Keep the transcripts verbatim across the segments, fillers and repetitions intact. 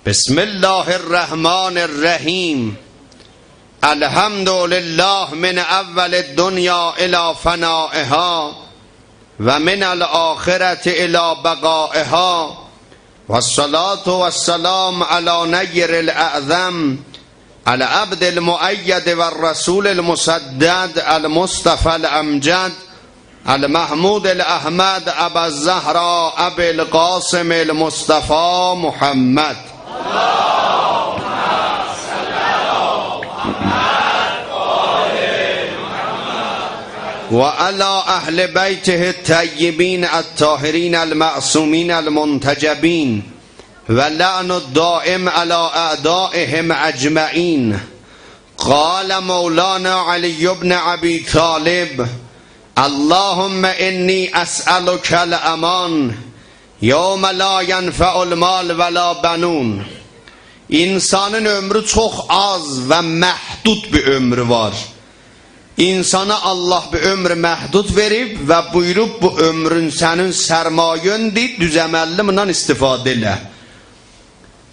بسم الله الرحمن الرحیم. الحمد لله من اول الدنیا الی فنائها و من الآخرة الی بقائها. و الصلاة و السلام علی نیر الاعظم، العبد المؤید و الرسول المسدد، المصطفی الامجد، المحمود الاحمد، ابا الزهرا، ابی القاسم المصطفی محمد. و علی اهل بیته الطیبین الطاهرین المعصومین المنتجبین، و لعن الدائم علی اعدائهم اجمعین. قال مولانا علی بن ابی طالب: اللهم انی اسألک الامان یوم لا ینفع مال ولا بنون. انسانین عؤمرو چوخ آز و محدود بیر عؤمرو وار. انسانا الله بیر عؤمر محدود وئریب و بویوروب: بو عؤمرون سنین سرمایه‌ندیر، دوز عمللی بوندان استفاده ائله.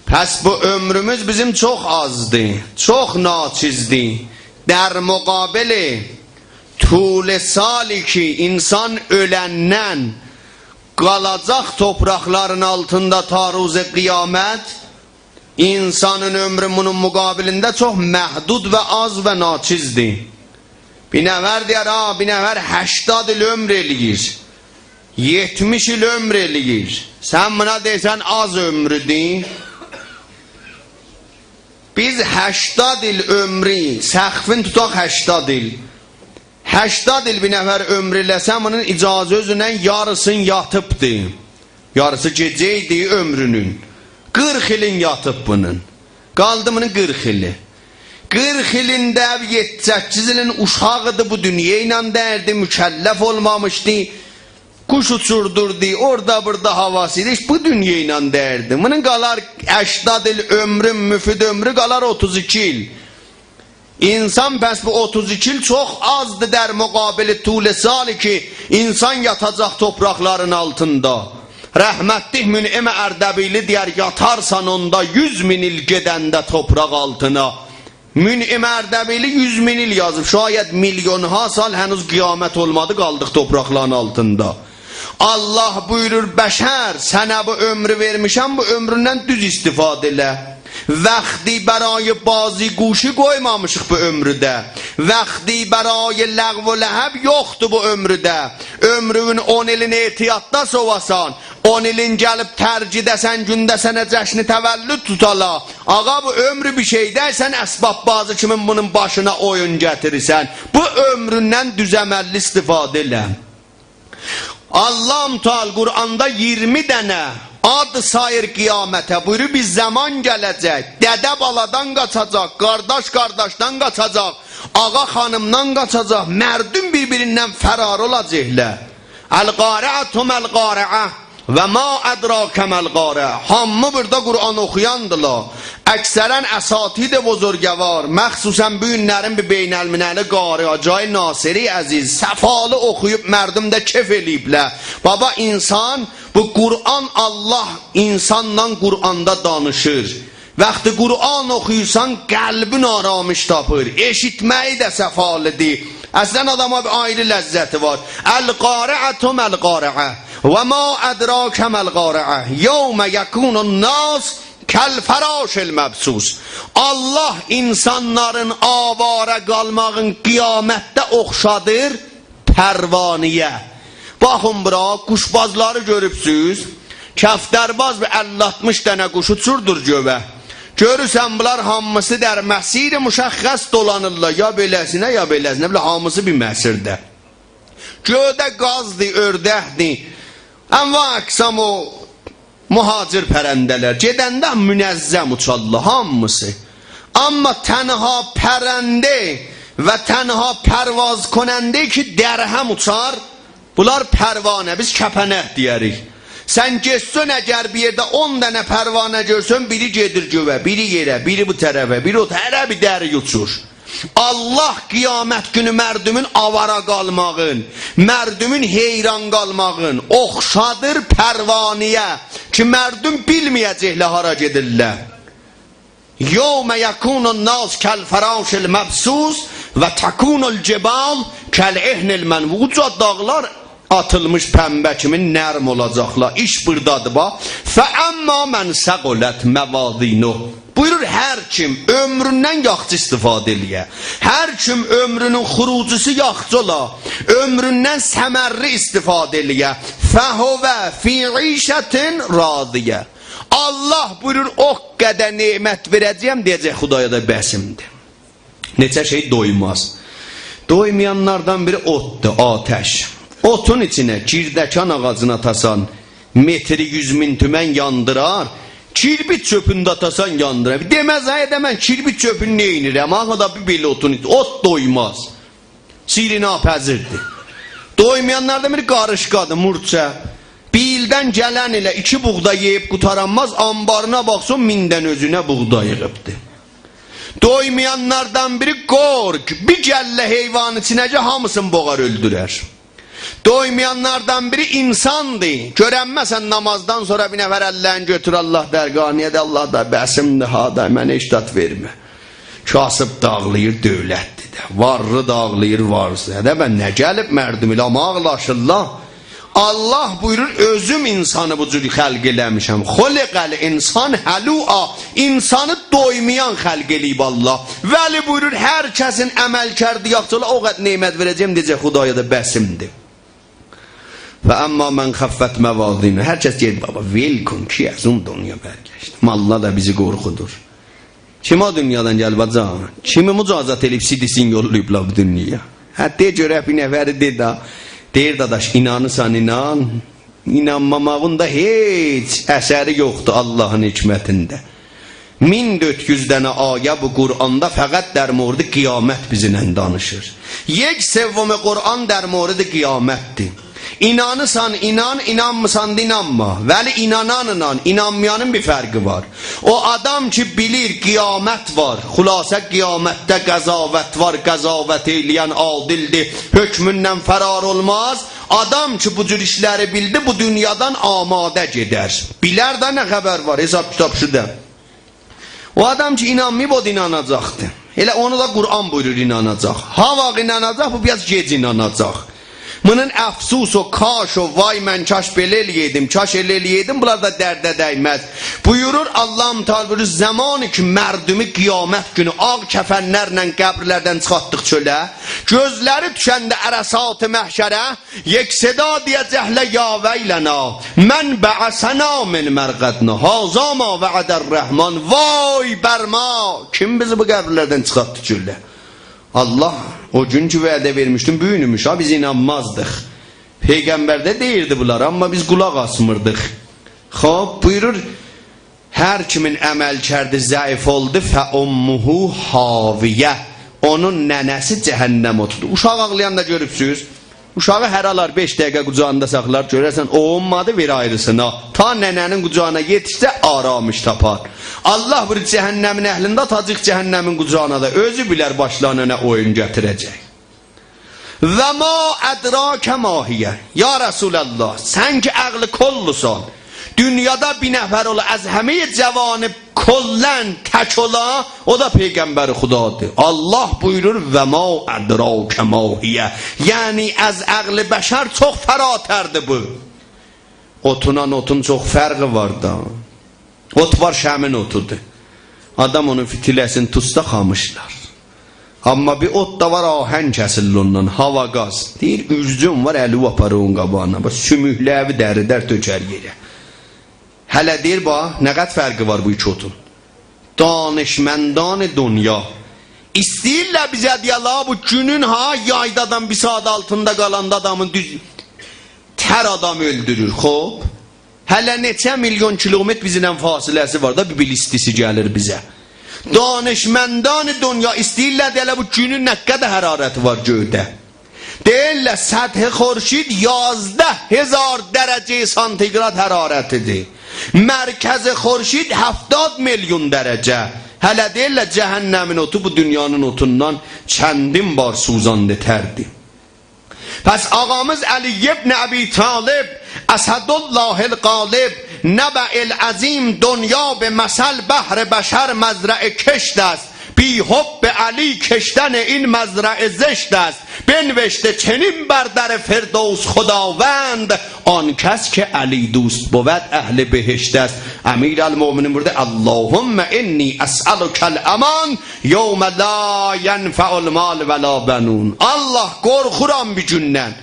پس بو عؤمروموز بیزیم چوخ آزدیر، چوخ ناچیزدیر. در مقابل طول سالی کی انسان اؤلندن قالاجاق توپراقلارین آلتیندا تا روز قیامت، انسانین عؤمرو بونون مقابلینده چوخ محدود و آز و ناچیزدیر. بیر نفر دئیر: «آ، بیر نفر هشتاد ایل عؤمر ائله‌ییر، یئتمیش ایل عؤمر ائله‌ییر.» سن بونا دئییرسن آز عؤمرودور؟ بیز هشتاد ایل عؤمرو، سقفین توتاق هشتاد ایل. هشتاد ایل بیر نفر عؤمر ائله‌سه، بونون اجازه اؤزوندن یاریسین یاتیبدی. یاریسی گئجه ایدی عؤمرونون. قیرخ ایلین یاتیب بونون. قالدی بونون قیرخ ایلی. قیرخ ایلینده یئددی سککیز ایلین اوشاغیدی، بو دونیا ایله دئییردی، مکلف اولمامیشدی. قوش اوچوردوردو، اورادا بورادا هاواسی ایدی، هئچ بو دونیا ایله دئییردی. بونون قالار هشتاد ایل عؤمرون، مفید عؤمرو قالار اوتوز ایکی ایل. انسان پس بو اوتوز ایکی ایل چوخ آزدیر در مقابل طول سالی کی انسان یاتاجاق توپراقلارین آلتیندا. رحمتلیک منعم اردبیلی دئیر: «یاتارسان اوندا یوز مین ایل گئدنده توپراق آلتینا.» منعم اردبیلی یوز مین ایل یازیب. شاید میلیون‌ها سال هنوز قیامت اولمادی، قالدیق توپراقلارین آلتیندا. الله بویورور: «بشر، سنه بو عؤمرو وئرمیشم، بو عؤمروندن دوز استفاده ائله.» وقتی برای بازیگوشی قویمامیشیق بو عؤمروده. وقتی برای لغو و لهو یوخدور بو عؤمروده. عؤمرونون اون ایلین اعتیاددا سوواسان، اون ایلین گلیب ترگیده‌سن، گونده سنه جشن تولد توتالار. آقا، بو عؤمرو بیر شئی دئییل، سن اسباب‌بازی کیمین بونون باشینا اویون گتیریرسن. بو عؤمروندن دوز عمللی استفاده ائله. الله متعال قرآندا اییرمی دنه آد ساییر قیامته. بویورور: «بیر زامان گله‌جک، دده بالادان قاچاجاق، قارداش قارداشدان قاچاجاق، آقا خانیمدان قاچاجاق، مردم بیر-بیریندن فرار اولاجاقلار.» «القارعة ما القارعة و ما ادراک ما القارعة.» هامی بورادا قرآن اوخویاندیلار. اکثراً اساتید بزرگوار، مخصوصاً بو گونلرین بیر بین‌المللی قاری حاجی ناصری عزیز، صفالی اوخویوب، مردم ده کئف ائله‌ییبلر. بابا، انسان، بو قرآن، الله انسانلا قرآندا دانیشیر. وقتی قرآن اوخویورسان، قلبین آرامش تاپیر. ائشیتمه‌یی ده صفالیدیر. اصلاً آداما بیر آیری لذتی وار. «القارعة ما القارعة و ما ادراک ما القارعة یوم یکون الناس کالفراش المبثوث.» الله انسانلارین آواره قالماغین قیامتده اوخشادیر پروانه‌یه. باخین بورا، قوشبازلاری گؤروبسوز؟ کفترباز بیر اللی آلتمیش دنه قوش اوچوردور گؤیه. گؤرورسن، بونلار هامیسی در مسیر مشخص دولانیرلار. یا بئله‌سینه، یا بئله‌سینه. بئله هامیسی بیر مسیرده. گؤیده قازدیر، اؤردکدیر، انواع اقسام او مهاجر پرنده‌لر. گئدنده منظم اوچارلار هامیسی. اما تنها پرنده و تنها پرواز کننده کی در هم اوچار، بونلار پروانه، بیز کپنک دئیه‌ریک. سن گئتسن، اگر بیر یئرده اون دنه پروانه گؤرسن، بیری گئدیر گؤیه، بیری یئره، بیری بو طرفه، بیری او طرفه، هره بیر دری اوچور. الله قیامت گونو مردمون آواره قالماغین، مردمون حیران قالماغین اوخشادیر پروانه‌یه کی مردم بیلمه‌یه‌جکلر هارا گئدیرلر. یوم یکون الناس کالفراش المبثوث و تکون الجبال کالعهن المنفوش. اوجا داغلار آتیلمیش پنبه کیمی نرم اولاجاقلار. ایش بوردادیر، باخ. فاما من ثقلت موازینه. بویورور، هر کیم عؤمروندن یاخشی استفاده ائله‌یه، هر کیم عؤمرونون خروجی‌سی یاخشی اولا، عؤمروندن ثمرلی استفاده ائله‌یه، فهو فی عیشة راضیة. الله بویورور، او قدر نعمت وئره‌جه‌یم، دئیه‌جک: «خدایا، دا بسیمدیر.» نئچه شئی دویماز. دویمایانلاردان بیری اوددور، آتش. اودون ایچینه گیردکان آغاجین آتاسان، متری یوز مین تومن یاندیرار، کیرپیچ چؤپون ده آتاسان یاندیرار. دئمز: «آی، دا من کیرپیچ چؤپون نئینیرم؟ آها دا بیر بئله اودون ایچ-»، اود دویماز. سیرناپذیردیر. دویمایانلاردان بیری قاریشقادیر، مورچه. بیر ایلدن گلن ایله ایکی بوغدا یئییب قوتارانماز، آنبارینا باخسین، مین دنه اؤزونه بوغدا ییغیبدی. دویمایانلاردان بیری گرگ، بیر گله حیوان ایچینه کی، هامیسینی بوغار، اؤلدورر. دویمایانلاردان بیری اینساندیر. گؤرنمه‌سن نمازدان سونرا بیر نفر اللرینی گؤتورور الله درگاهینا، دئییر: «الله، دا بسیمدیر ها، دا منه هئچ زاد وئرمه.» کاسیب دا آغلاییر، دؤولتلی ده. وارلی دا آغلاییر، وارسیز. هه ده، به نه گلیب مردم ائله، آمما آغلاشیرلار. الله بویورور، اؤزوم اینسانی بو جور خلق ائله‌میشم. خلق الانسان هلوعا. اینسانی دویمایان خلق ائله‌ییب الله. ولی بویورور، هر کسین عملکردی یاخشی اولا، او قدر نعمت وئره‌جه‌یم، دئیه‌جک: «خدایا، دا بسیمدیر.» فاما من خفت موازینه. هر کس گئدیب: «بابا، ول کن، کی از اون دنیا برگشت.» ماللار دا بیزی قورخودور. کیم او دونیادان گلیب، حاجی؟ کیمی مجازات ائله‌ییب، سی‌دی‌سینی یوللاییبلار بو دونیایا؟ هه، دئ گؤرک، بیر نفری دئ دا. دئییر: «داداش، اینانیرسان، اینان. اینانماماغین دا هئچ اثری یوخدور اللهین حکمتینده.» مین دؤرد یوز دنه آیه بو قرآندا فقط در مورد قیامت بیزیمله دانیشیر. یک سوم قرآن در مورد قیامتدیر. اینانیرسان اینان، اینانمیرسان دا اینانما. ولی اینانانلا اینانمایانین بیر فرقی وار. او آدام کی بیلیر قیامت وار، خلاصه قیامتده قضاوت وار، قضاوت ائله‌ین عادلدیر، حکموندن فرار اولماز. آدام کی بو جور ایشلری بیلدی، بو دونیادان آماده گئدر. بیلر ده نه خبر وار، حساب کیتاب شده. او آدام کی اینانماییب، او دا ایناناجاقدی. ائله اونو دا قرآن بویورور ایناناجاق. هاواخت ایناناجاق؟ بو بیر آز گئج ایناناجاق. بونون افسوس و کاش و وای من کاش بئله ائله‌یئیدیم، کاش ائله ائله‌یئیدیم، بونلار دا درده دیمز. بویورور، الله متعال بویورور، زمانی کی مردمی قیامت گونو آغ کفنلرله قبرلردن چیخارتدیق چؤله، گؤزلری دوشنده عرصات محشره، یک‌صدا دئیه‌جکلر: «یا ویلنا من بعثنا من مرقدنا، هذا ما وعد الرحمن.» وای بر ما! کیم بیزی بو قبرلردن چیخارتدی چؤله؟ الله او گون کی وعده وئرمیشدین، بو گونوموش ها، بیز اینانمازدیق. پیغمبر ده دئییردی بونلاری، آمما بیز قولاق آسمیردیق. خوب، بویورور، هر کیمین عملکردی ضعیف اولدو، فأمه هاویة. اونون ننه‌سی جهنم اوتودو. اوشاق آغلایاندا گؤروبسوز؟ اوشاغی هره آلار، بئش دقیقه قوجاغیندا ساخلار، گؤررسن اووونمادی، وئر آیریسینا. تا ننه‌نین قوجاغینا یئتیشسه، آرامش تاپار. الله بویورور، جهنمین اهلین ده آتاجاق جهنمین قوجاغینا دا، اؤزو بیلر باشلارینا نه اویون گتیره‌جک. و ما ادراک ما هیه. یا رسول‌الله، سن کی عقل کلسن، دونیادا بیر نفر اولا، از همه‌ی جوانب کلاً تک اولا، او دا پیغمبر خدادیر. الله بویورور: «و ما ادراک ما هیه.» یعنی از عقل بشر چوخ فراتردیر بو. اوتونان اوتون چوخ فرقی وار دا. اوت وار، شمعین اوتودور. آدام اونون فتیله‌سینی توتسا، خامیشلار. آمما بیر اوت دا وار، آهن کسیلیر اوندان، هاواگاز. دئییر، عرضه‌ن وار، الیوی آپاریر اونون قاباغینا. باخ، سوموکلری دریدر، تؤکر یئره. هله دئییر، باخ، نه قدر فرقی وار بو ایکی اوتون. دانشمندان دنیا ایسته‌ییرلر بیزه دئیه‌لر، ها، بو گونون، ها، یایدا آدام بیر ساعات آلتیندا قالاندا آدامین دوز تر آدامی اؤلدورور، خوب. هله نئچه میلیون کیلومتر بیزیمله فاصله‌سی وار دا، بیر بیل ایستیسی گلیر بیزه. دانشمندان دنیا ایسته‌ییرلر دئیه‌لر، بو گونون نه قدر حرارتی وار گؤیده. دئییرلر، سطح خورشید یازده هزار درجه سانتی‌گراد حرارتیدیر. مرکز خورشید هفتاد میلیون درجه. هله دئییرلر، جهنمین اوتو بو دونیانین اوتوندان چندین بار سوزانده‌تردیر. پس آقامیز علی ابن ابی‌طالب، اسدالله الغالب، نبأ العظیم دنیا به مثل، بهر بشر مزرعه کشت است، بی حب علی کشتن این مزرعه زشت است، بنوشته چنین بر در فردوس خداوند، آن کس که علی دوست بود اهل بهشت است. امیرالمؤمنین بویوردو: اللهم انی اسألک الامان یوم لا ینفع مال ولا بنون. الله، قورخورام بیر گوندن.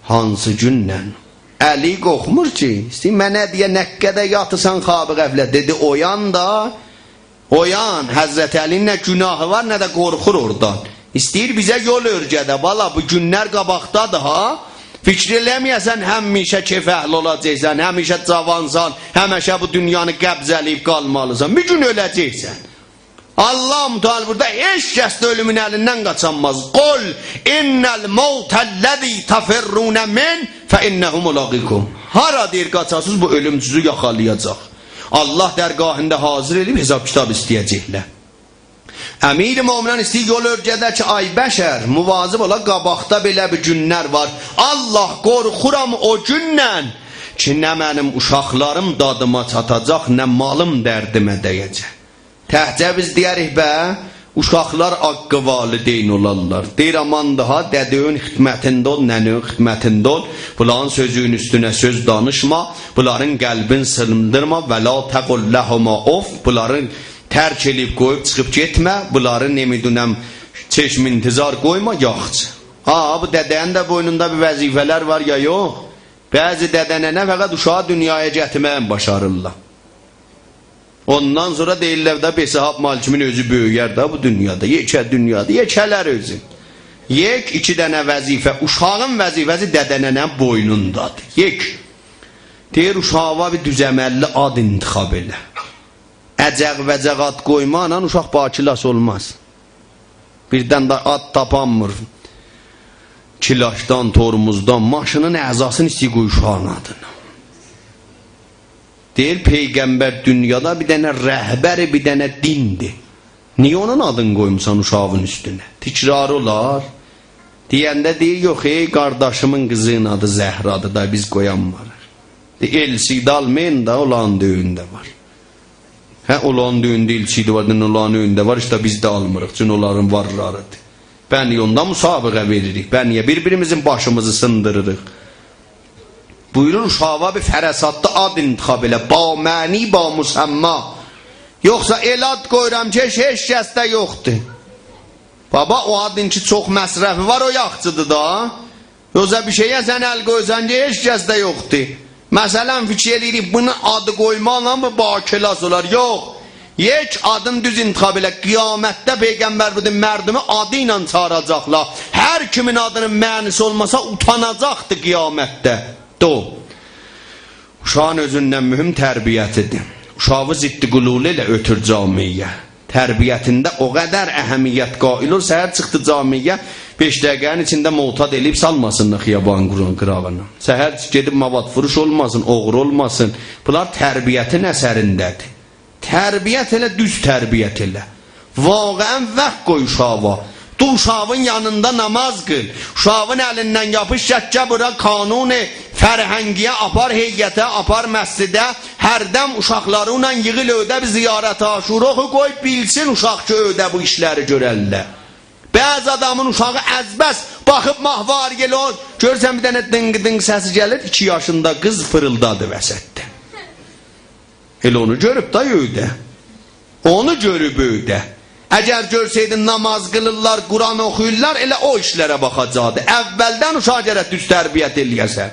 هانسی گوندن؟ علی قورخمور کی. ایسته‌ییر منه دئیه: نه قدر یاتیسان خواب غفلت؟ دئدی: اویان دا، اویان. حضرت علی‌نین نه گناهی وار، نه ده قورخور اوردان. ایسته‌ییر بیزه یول اؤرگده. بالا، بو گونلر قاباقدادیر ها. فیکیر ائله‌مه‌یه‌سن همیشه کئف اهلی اولاجاقسان، همیشه جاوانسان، همیشه بو دونیانی قبض ائله‌ییب قالمالیسان. بیر گون اؤله‌جکسن. الله متعال بویورور: هئچ کس ده اؤلومون الیندن قاچانماز. قل ان الموت الذی تفرون منه فانه ملاقیکم. هارا، دئییر، قاچاسینیز، بو اؤلوم سیزی یاخالایاجاق. الله درگاهیندا حاضر ائله‌ییب حساب کیتاب ایسته‌یه‌جکلر. امیرالمؤمنین ایسته‌ییر یول اؤرگده کی، آی بشر، مواظب اولا، قاباقدا بئله بیر گونلر وار. الله، قورخورام او گوندن کی، نه منیم اوشاقلاریم دادیما چاتاجاق، نه مالیم دردیمه دَیه‌جک. تکجه بیز دئیه‌ریک: به، اوشاقلار حق والدین اولارلار. دئییر: آماندی ها، دده‌وین خدمتینده اول، ننه‌وین خدمتینده اول. بونلارین سؤزونون اوستونه سؤز دانیشما، بونلارین قلبین سیندیرما، ولا تقل لهما اف، بونلاری ترک ائله‌ییب قویوب چیخیب گئتمه، بونلاری، نمی‌دونم، چشم‌انتظار قویما، یاخچی. آ، بو دده‌نین ده بوینوندا بیر وظیفه‌لر وار یا یوخ؟ بعضی دده ننه فقط اوشاغی دونیایا گتیرمه‌یی باشاریرلار. اوندان سونرا دئییرلر ده، بئسهاب مالکیمین اؤزو بؤیویر ده بو دونیادا، یئکه دونیادا، یئکه‌لر اؤزو. یک، ایکی دنه وظیفه، اوشاغین وظیفه‌سی دده ننه‌نین بوینوندادیر. یک، دئییر، اوشاغا بیر دوز عمللی آد انتخاب ائله. عجق وجق آد قویماقلا اوشاق باکلاس اولماز. بیردن ده آد تاپانمیر. کلاشدان، ترمزدان، ماشینین اعضاسینی ایسته‌ییر قویا اوشاغین آدینا. دئییر، پیغمبر دونیادا بیر دنه رهبر، بیر دنه دیندیر. نییه اونون آدینی قویموسان اوشاغین اوستونه؟ تکرار اولار. دئینده دئییر: یوخ، ای، قارداشیمین قیزی‌نین آدی زهرادیر دا، بیز قویانماریق. دئییر، ال سی‌دی آلمایین دا، اولارین دا ائوینده وار. هه، اولارین دا ائوینده ال سی‌دی وار، دئنه اولارین ائوینده وار، ایشته بیز ده آلمیریق، چون اولارین وارلاریدیر. به نییه اوندا مسابقه وئریریک؟ به نییه بیر-بیریمیزین باشیمیزی سیندیریریق؟ بویورور، اوشاغا بیر فراستلی آد انتخاب ائله، با معنی، با مسمی. یوخسا ائله آد قویورام کی، هئچ، هئچ کسده یوخدور. بابا، او آدین کی چوخ مصرفی وار، او یاخشیدیر دا. یوخسا بیر شئیه سن ال قویسان کی، هئچ کسده یوخدور. مثلا، فیکیر ائله‌ییریک، بونون آدی قویماقلا بو باکلاس اولار. یوخ. یک، آدین دوز انتخاب ائله. قیامتده پیغمبر بویوردو، مردمی آدی ایله چاغیراجاقلار. هر کیمین آدینین معنی‌سی اولماسا، اوتاناجاقدی قیامتده. دو، اوشاغین اؤزوندن مهم تربیتیدیر. اوشاغی ضد گلوله ائله اؤتور جامعه‌یه. تربیتینده او قدر اهمیت قائل اول، سحر چیخدی جامعه‌یه، بئش دقیقه‌نین ایچینده معتاد ائله‌ییب سالماسینلار خیابان قورون قیراغینا. سحر گئدیب مواد فروش اولماسین، اوغرو اولماسین. بونلار تربیتین اثرینده‌دیر. تربیت ائله، دوز تربیت ائله. واقعا وقت قوی اوشاغا. دور اوشاغین یانیندا نماز قیل. اوشاغین الیندن یاپیش، گل، گل بورا، کانون فرهنگی‌یه آپار، هیئته آپار، مسجده. هردم اوشاقلارینلا ییغیل ائوده، بیر زیارت عاشورا اوخو، قوی بیلسین اوشاق کی، ائوده بو ایشلری گؤررلر. بعضی آدامین اوشاغی از بس باخیب ماهواره‌یه ائله اولور، گؤرورسن بیر دنه دینق دینق سسی گلیر، ایکی یاشیندا قیز فیریلدادی وسطده. ائله اونو گؤروب دا ائوده. اونو گؤروب ائوده. اگر گؤرسه‌یدین نماز قیلیرلار، قرآن اوخویورلار، ائله او ایشلره باخاجاقدی. اولدن اوشاغی گرک دوز تربیت ائله‌یه‌سن.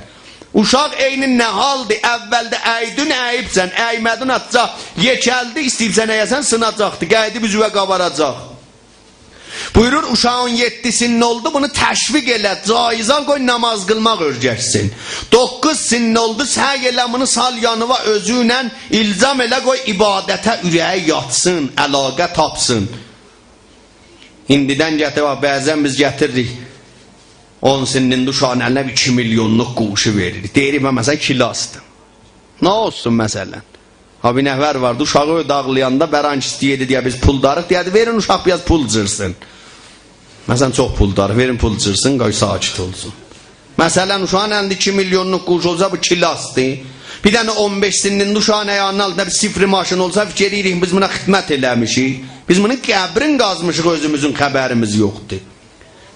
اوشاق عینی نهالدیر. اولده ایدین، اییبسن، ایمه‌دین، آتجاق. یئکلدی، ایسته‌ییبسن ایه‌سن، سیناجاقدی. قاییدیب اوزووه قاباراجاق. بویورور، اوشاغین یئددی سنّی اولدو، بونو تشویق ائله، جایزه قوی، نماز قیلماق اؤیرشسین. دوققوز سنّی اولدو، سعی ائله بونو سال یانیوا، اؤزونله الزام ائله، قوی عبادته اوره‌یی یاتسین، علاقه تاپسین. ایندیدن گتیر، باخ، بعضا بیز گتیریریک، اون سنّینده اوشاغین الینه بیر ایکی میلیونلوق گوشی وئریریک. دئییریک، من، مثلا، کلاسدیر. نه اولسون، مثلا؟ ها، بیر نفر واردی، اوشاغی ائوده آغلایاندا برانک ایسته‌ییردی دئیه بیز پولداریق، دئیردی: وئرین اوشاق بیر آز پول جیرسین. مثلا، چوخ پولدار، وئرین پول جیرسین، قوی ساکت اولسون. مثلا، اوشاغین الینده ایکی میلیونلوق گوشی اولسا، بو کلاسدیر. بیر دنه اون بئش سنّینده اوشاغین آیاغینین آلتیندا بیر صفر ماشین اولسا، فیکیر ائله‌ییریک بیز بونا خدمت ائله‌میشیک. بیز بونون قبرین قازمیشیق، اؤزوموزون خبریمیز یوخدور.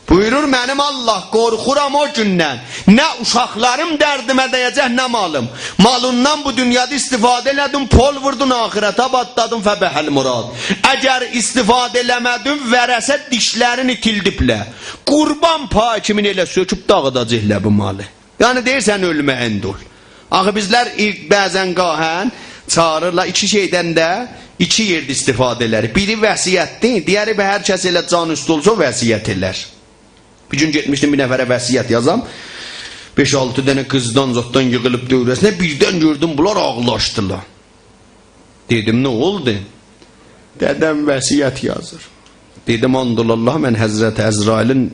بویورور: «منیم الله، قورخورام او گوندن. نه اوشاقلاریم دردیمه دَیه‌جک، نه مالیم. مالیندان بو دونیادا استفاده ائله‌دین، پل ووردون، آخرته باتلادین، فبها المراد. اگر استفاده ائله‌مه‌دین، ورثه دیشلرین ایتیلدیبلر. قوربان پایی کیمین ائله سؤکوب داغیداجاقلار بو مالی.» یعنی دئییر، سن اؤلمه‌یین ده اول. آخی بیزلر ایلک بعضاً گاهاً چاغیریرلار، ایکی شئیدن ده ایکی یئرده استفاده ائله‌ریک. بیری وصیت‌دیر، دیگری به هر کس ائله جان اوستو اولسا، او وصیت ائلر. بیر گون گئتمیشدیم بیر نفره وصیت یازام. بئش-آلتی دنه قیزدان زاددان ییغیلیب دؤوره‌سینه، بیردن گؤردوم بونلار آغلاشدیلار. دئدیم: «نه اولدو؟» «دده‌م وصیت یازیر.» دئدیم: «آند اولا اللها، من حضرت عزرائیلین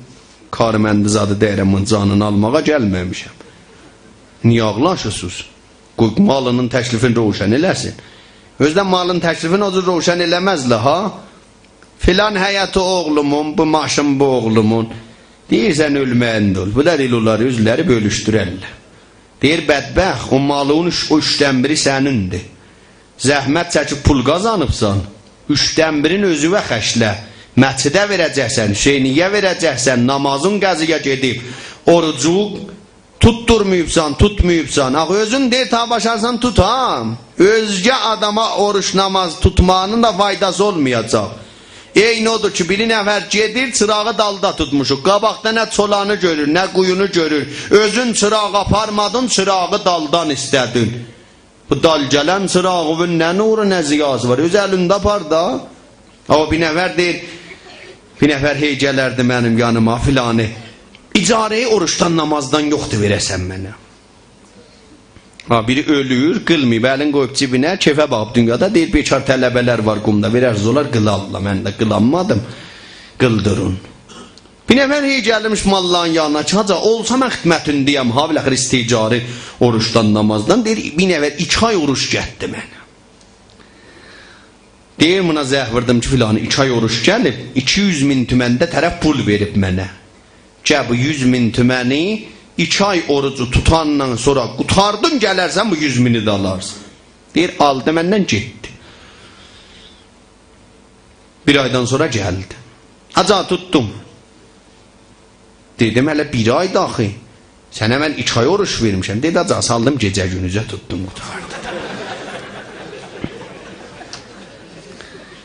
کارمندی زادی دئییرم، اونون جانینی آلماغا گلمه‌میشم. نییه آغلاشیرسینیز؟ قوی مالینین تکلیفینی روشن ائله‌سین.» اؤزو ده مالین تکلیفینی او جور روشن ائله‌مزلر ها. فلان حیطی اوغلومون، بو ماشین بو اوغلومون. دئییر، سن اؤلمه‌یین ده اول. بو دا ائله اولار، اؤزلری بؤلوشدوررلر. دئییر، بدبخت، او مالین اوچ، او اوچدن بیری سنیندیر. زحمت چکیب پول قازانیبسان، اوچدن بیرین اؤزونه خرجله. مسجده وئره‌جکسن، حسینیه‌یه وئره‌جکسن، نمازین قضایا گئدیب، اوروجو توتدورماییبسان، توتماییبسان. آخی اؤزون دئییر، تا باشارسان توت ها. اؤزگه آداما اوروج نماز توتماغینین دا فایداسی اولمایاجاق. عینی اودور کی، بیری نفر گئدیر، چیراغی دالدا توتموشوق. قاباقدا نه چولانی گؤرور، نه قویونو گؤرور. اؤزون چیراغ آپارمادین، چیراغی دالدان ایسته‌دین. بو دال گلن چیراغین نه نورو، نه ضیاسی وار؟ اؤز الینده آپار دا. آمما بیر نفر دئییر، بیر نفر هئی گلردی منیم یانیما، فلانی، اجاره‌ی اوروجدان، نمازدان یوخدور وئره‌سن منه. ها، بیری اؤلور، قیلماییب، الین قویوب جیبینه، کئفه باخیب دونیادا، دئییر، بیکار طلبه‌لر وار قمدا، وئررسیز اونلار قیلارلار، من ده قیلانمادیم، قیلدیرین. بیر نفر هئی گلمیش ماللانین یانینا کی، حاجی، اولسا من خدمتینده‌یم ها، بالاخره استیجاری اوروجدان، نمازدان. دئییر، بیر نفر ایکی آی اوروج گتدی منه. دئییر، بونا زنگ ووردوم کی، فلانی، ایکی آی اوروج گلیب، ایکی یوز مین تومن ده طرف پول وئریب منه. گل بو یوز مین تومنی ایکی آی اوروجو توتاندان سونرا قوتاردین، گلرسن بو یوز مینی ده آلارسان. دئییر، آلدی مندن، گئتدی. بیر آیدان سونرا گلدی. حاجی، توتدوم. دئدیم، هله بیر آیدی آخی. سنه من ایکی آی اوروج وئرمیشم. دئدی، حاجی، سالدیم گئجه گوندوزه، توتدوم، قوتاردی دا.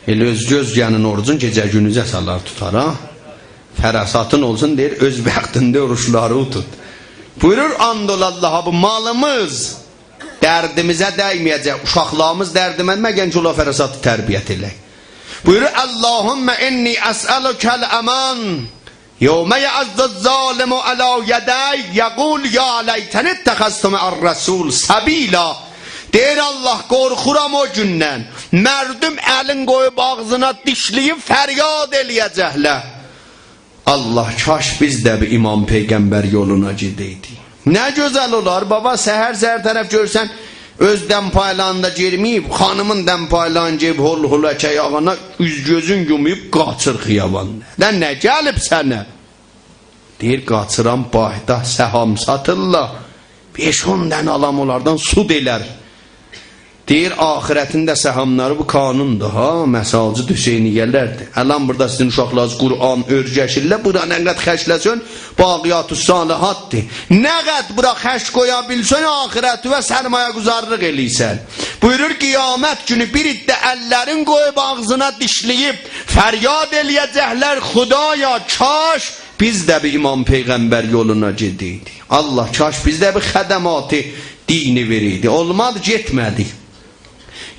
ائله اؤزگه اؤزگه‌نین اوروجون گئجه گوندوزه سالار، توتار ها. فراساتین اولسون، دئییر، اؤز وقتینده اوروجلاری توت. بویورور، آند اولا اللها، بو مالیمیز دردیمیزه دَیمه‌یه‌جک، اوشاقلاریمیز دردیمیزه، مگر کی، اونلارا فراست تربیت ائله‌یک. بویورور، «اللهم انی اسألک الامان یوم یعض الظالم علی یدیه یقول یا لیتنی اتخذت مع الرسول سبیلا.» دئییر، الله، قورخورام او گوندن، مردم الین قویوب آغزینا دیشله‌ییب فریاد ائله‌یه‌جکلر: «الله، کاش بیز ده بیر امام پیغمبر یولونا گئده‌یدیک.» نه گؤزل اولار، بابا، سحر-سحر طرف گؤرسن، اؤز دمپاییلارین دا گئیمه‌ییب، خانیمین دمپاییلارین گئییب، هول-هولک آیاغینا، اوز-گؤزون یوماییب، قاچیر خیاباندا. دا نه گلیب سنه؟ دئییر، قاچیرام، بایدا سهام ساتیرلار. بئش-اون دنه آلام اونلاردان سود ائلر. دئییر، آخرتین ده سهاملاری بو کانوندور ها، مساجد حسینیه‌لردیر. الان بورادا سیزین اوشاقلارینیز قرآن اؤرگشیرلر، بورا نه قدر خرجله‌سن، باقیات الصالحاتدیر. نه قدر بورا خرج قویا بیلسن، آخرتیوه سرمایه‌گذارلیق ائله‌ییرسن. بویورور، قیامت گونو بیر عده اللرین قویوب آغزینا دیشله‌ییب فریاد ائله‌یه‌جکلر: «خدایا، کاش بیز ده بیر امام پیغمبر یولونا گئده‌یدیک. الله، کاش بیز ده بیر خدمات دینی وئره‌یدی.» اولمادی، گئتمه‌دی.